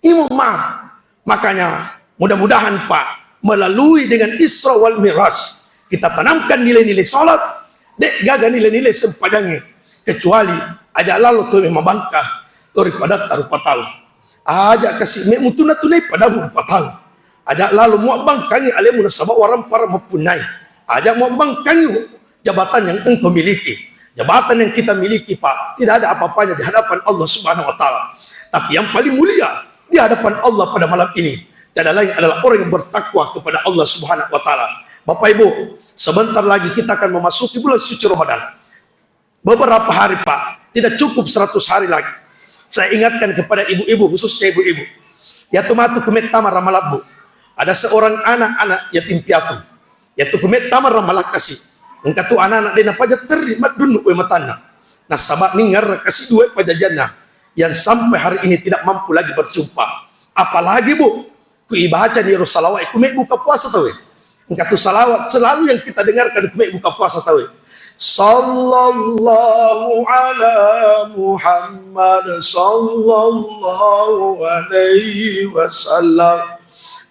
Ini mohon maaf. Makanya mudah-mudahan Pak, melalui dengan Isra wal Mi'raj, kita tanamkan nilai-nilai salat, de' gaga nilai-nilai sempajangnge, kecuali aja lalo to memang bangka, to ri padatta rupa tau. Aja kasi me mutunna tunai padamu rupa tau. Aja lalo muabbangkangi alemu nasaba warampara mappunnai. Aja muabbangkangi jabatan yang engkau miliki. Jabatan yang kita miliki, Pak, tidak ada apa-apanya di hadapan Allah Subhanahu wa Ta'ala. Tapi yang paling mulia di hadapan Allah pada malam ini tiada lain adalah orang yang bertakwa kepada Allah Subhanahu wa Ta'ala. Bapak Ibu, sebentar lagi kita akan memasuki bulan suci Ramadan. Beberapa hari, Pak, tidak cukup seratus hari lagi. Saya ingatkan kepada ibu-ibu, khususnya ibu-ibu. Yatu matu ku mettama ramalabbu. Ada seorang anak, anak yatim piatu. Yatu ku mettama ramalakkasi. Engka tu anak-anak de' napaja terri maddunnu wae matanna. Nasaba ningngerra kasi dua pajajanna yang sampai hari ini tidak mampu lagi berjumpa. Apalagi, Bu, ku ibacani ero salawat ku mebbuka puasa tauwe. Engka tu salawat selalu yang kita dengarkan ku mebbuka puasa tauwe. Sallallahu ala Muhammad sallallahu alaihi wasallam.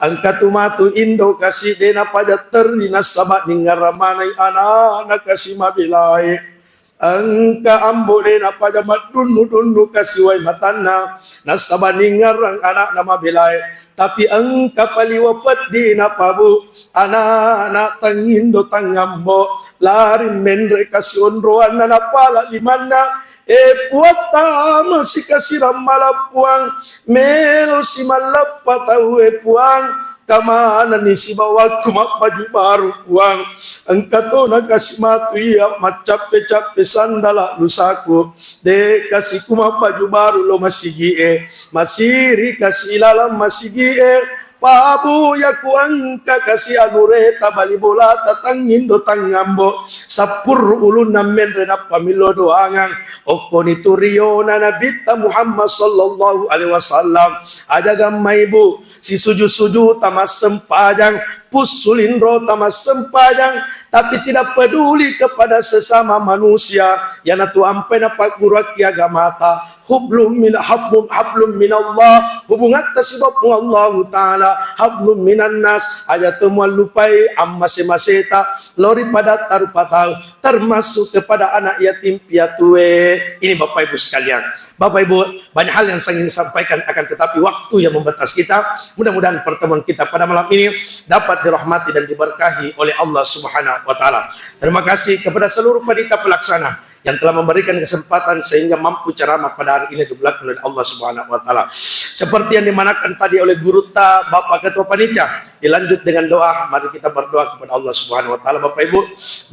Engka tu matu indo kasi de' napaja terri nasaba ningngerra manai anana kasi mabelae. Engka ambo de' napaja maddunnu-dunnu kasi wae matanna, nasaba ningngerrang anakna mabelae. Tapi engka paliwa peddi napabu, anakna tangindo tangambo, lari menre kasi onroanna napala limanna. E Puatta, masi kasi rammalappuang, melo si malleppa tau e Puang. Kamanani sibawakku mabbaju baru, Puang. Engka to nakasi matu iya maccappe-cappe sandala lusaku. De' kasi ku mabbaju baru lo masigi'e. Masiri kasi ilalang masigi'e. Pabu yaku engka kasi anureta bali bolata tangindo tangambo. Sappurru ulunna menre nappa millo doangang. Okkoni tu riona Nabitta Muhammad sallallahu alaihi wasallam. Aja gammai, Bu. Sisuju-suju tamassempajang, pussulinro tamassempajang, tapi tidak peduli kepada sesama manusia. Yanatu ampai napagguruakki agamata, hublum min, hablum, hablum minallah, hubungatta sibawa Puang Allahu Ta'ala, hablum minannas, aja to muallupai ammase-maseta, lori padatta rupa tau, termasuk kepada anak yatim piatue. Ini Bapak Ibu sekalian. Bapak Ibu, banyak hal yang saya ingin sampaikan, akan tetapi waktu yang membatasi kita. Mudah-mudahan pertemuan kita pada malam ini dapat dirahmati dan diberkahi oleh Allah Subhanahu wa Ta'ala. Terima kasih kepada seluruh panitia pelaksana yang telah memberikan kesempatan sehingga mampu ceramah pada hari ini dimuliakan oleh Allah Subhanahu wa Ta'ala. Seperti yang dimanakan tadi oleh gurutta, Bapak Ketua Panitia, dilanjut dengan doa. Mari kita berdoa kepada Allah Subhanahu wa Ta'ala, Bapak Ibu.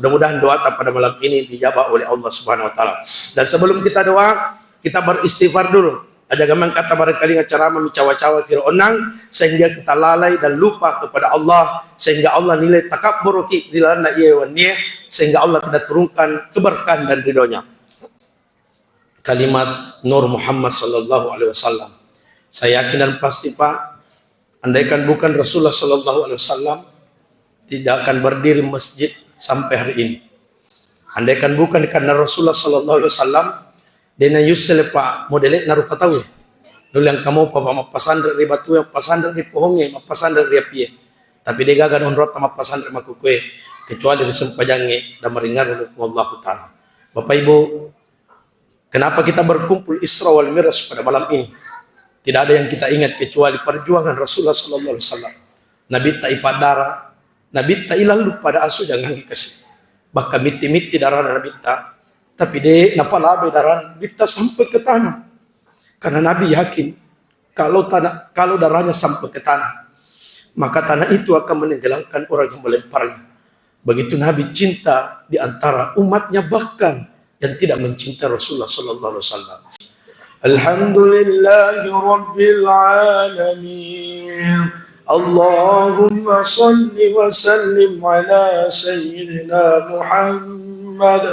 Mudah-mudahan doa kita pada malam ini dijabah oleh Allah Subhanahu wa Ta'ala. Dan sebelum kita doa, kita beristighfar dulu. Aja gammang kata barangkali ceramah mencawa-cawa kira onang, sehingga kita lalai dan lupa kepada Allah, sehingga Allah nilai takabbur ki di lalana iya wennie, sehingga Allah tidak turunkan keberkahan dan ridhonya. Kalimat Nur Muhammad sallallahu alaihi wasallam. Saya yakin dan pasti, Pak, andaikan bukan Rasulullah sallallahu alaihi wasallam, tidak akan berdiri masjid sampai hari ini. Andaikan bukan karena Rasulullah sallallahu alaihi wasallam, de' nayussele, Pak, modele'na rupa tauwe. Nulle engka mopa, Pak, mappasanre ri batue, mappasanre ri pohongnge, mappasanre ri apie. Tapi de' gaga nonrotta mappasanre makkukue, kecuali ri sempajangnge dan maringngerang Allahu Ta'ala. Bapak Ibu, kenapa kita berkumpul Isra wal Mi'raj pada malam ini? Tidak ada yang kita ingat kecuali perjuangan Rasulullah sallallahu alaihi wasallam. Nabitta ipaddara, Nabitta ilallu pada asu jangangi kasi. Bahkan mitti-mitti darana Nabitta, tapi de' napalabe darana Nabitta sampai ke tanah. Karena Nabi yakin kalau tanah, kalau darahnya sampai ke tanah, maka tanah itu akan menenggelamkan orang yang melemparnya. Begitu Nabi cinta di antara umatnya, bahkan yang tidak mencintai Rasulullah sallallahu alaihi wasallam. Alhamdulillahi rabbil alamin. Allahumma salli wa sallim ala sayyidina Muhammad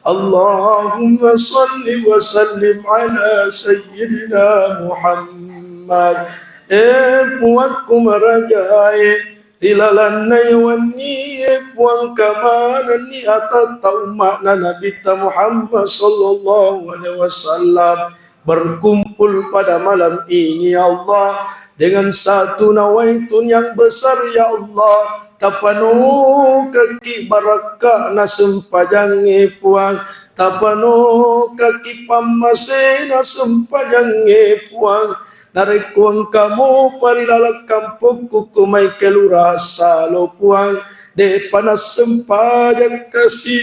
Allahumma salli wa sallim ala sayyidina Muhammad. Eh, Puangku marajae, ri lalenna wennie, Puang, kamanenni atatta umma'na Nabitta Muhammad sallallahu alaihi wasallam berkumpul pada malam ini, ya Allah, dengan satu nawaitu yang besar, ya Allah, tapanokaki barakka'na sempajangnge, Puang, tapanokaki pammasena sempajangnge, Puang. Narekko engka mopa ri laleng kampokku, ko mai kelurahan Salo, Puang, de'pa nassempajang kasi.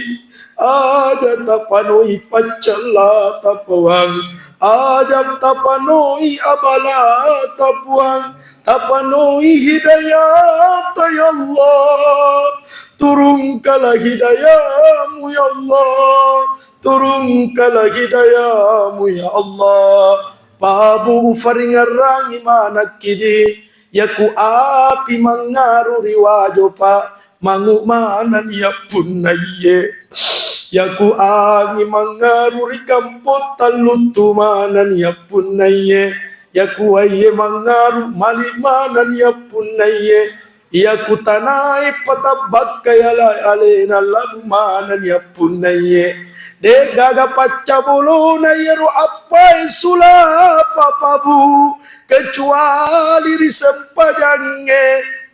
Aja tapanoi paccallata, Puang. Aja tapanoi abalata, Puang. Tapanoi hidayata, ya Allah. Turungkanlah hidayamu, ya Allah. Turungkanlah hidayamu, ya Allah. Pabu ufaringerrangi manakki di, yaku api mangngaru ri wajo, Pak, mangu maneng yappunnaiye. Yaku angi mangngaru ri kampong, talluttu maneng yappunnaiye. Yaku waiye mangngaru mali maneng yappunnaiye. Iyaku tanae patabbakkai ale-alena labu maneng yappunnaiye. De'gaga paccabolona iyaro appae sulapa, Pabu, kecuali ri sempajangnge.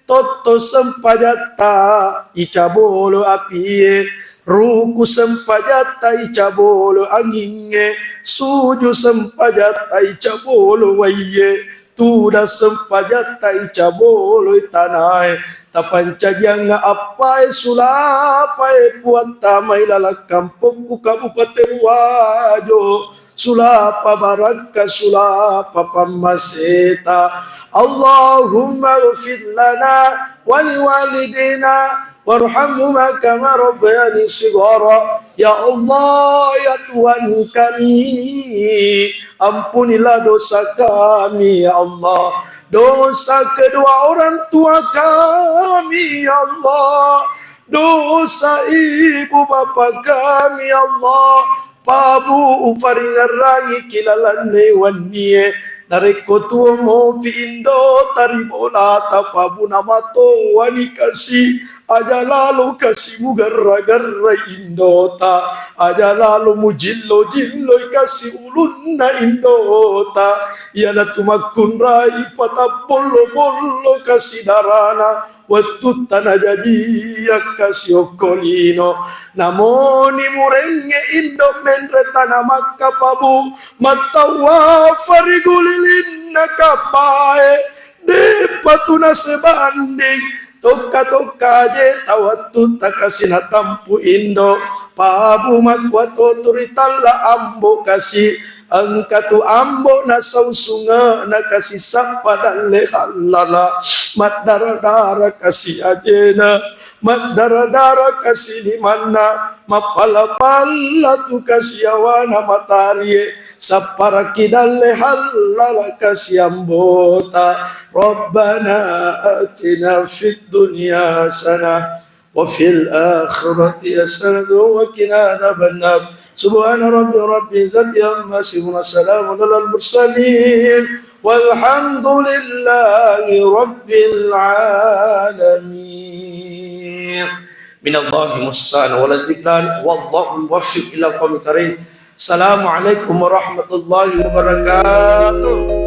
Totto sempajatta icabolo apie, ruku sempajatta icabolo angingnge, suju sempajatta icabolo waiye, tudang sempajatta icaboloi tanae. Tapancajiangnga appae sulapae, Puatta, mai laleng kampokku Kabupaten Wajo, sulapa barakka, sulapa pammaseta. Allahumma ighfir lana wa liwalidina warhamhuma kama rabbayani shighara. Ya Allah, ya Tuhan kami, ampunilah dosa kami, ya Allah. Dosa kedua orang tua kami, ya Allah. Dosa ibu bapa kami, ya Allah. Pabu ufaringerrangi ki lalenna wennie. Narekko tuo mopi indota ri bolata, Pabu, namatoani kasi. Aja lalo kasi mugarra-garrai indota, aja lalo mujillo-jilloi kasi ulunna indota. Iyanatu makkunrai patabbollo-bollo kasi darana, wettutta najajiang kasi okko lino. Namoni murengnge indo menre tana Makka, Pabu, mattawafa ri gulilinna Ka'bae. De'pa tu nasebanding, tokka-tokka ajeta wettutta kasi natampu indo. Pabu makkuato tu ritalla ambo kasi, engka tu ambo nasausungena kasi sappa dalle hallala, maddara-dara kasi ajena, maddara-dara kasi limanna, mappala-pala tu kasi yawana matarie, sapparaki dalle hallala kasi ambota. Rabbana atina fid dunya hasanah wa fil akhirati hasanah wa qina adzabannar. Subhana rabbi rabbil izzati amma yasifun, salamun alal mursalin, walhamdulillahi rabbil alamin. Minallahi musta'an wal jiblan, wallahu muwaffiq ila aqwamit thariq. Assalamualaikum warahmatullahi wabarakatuh.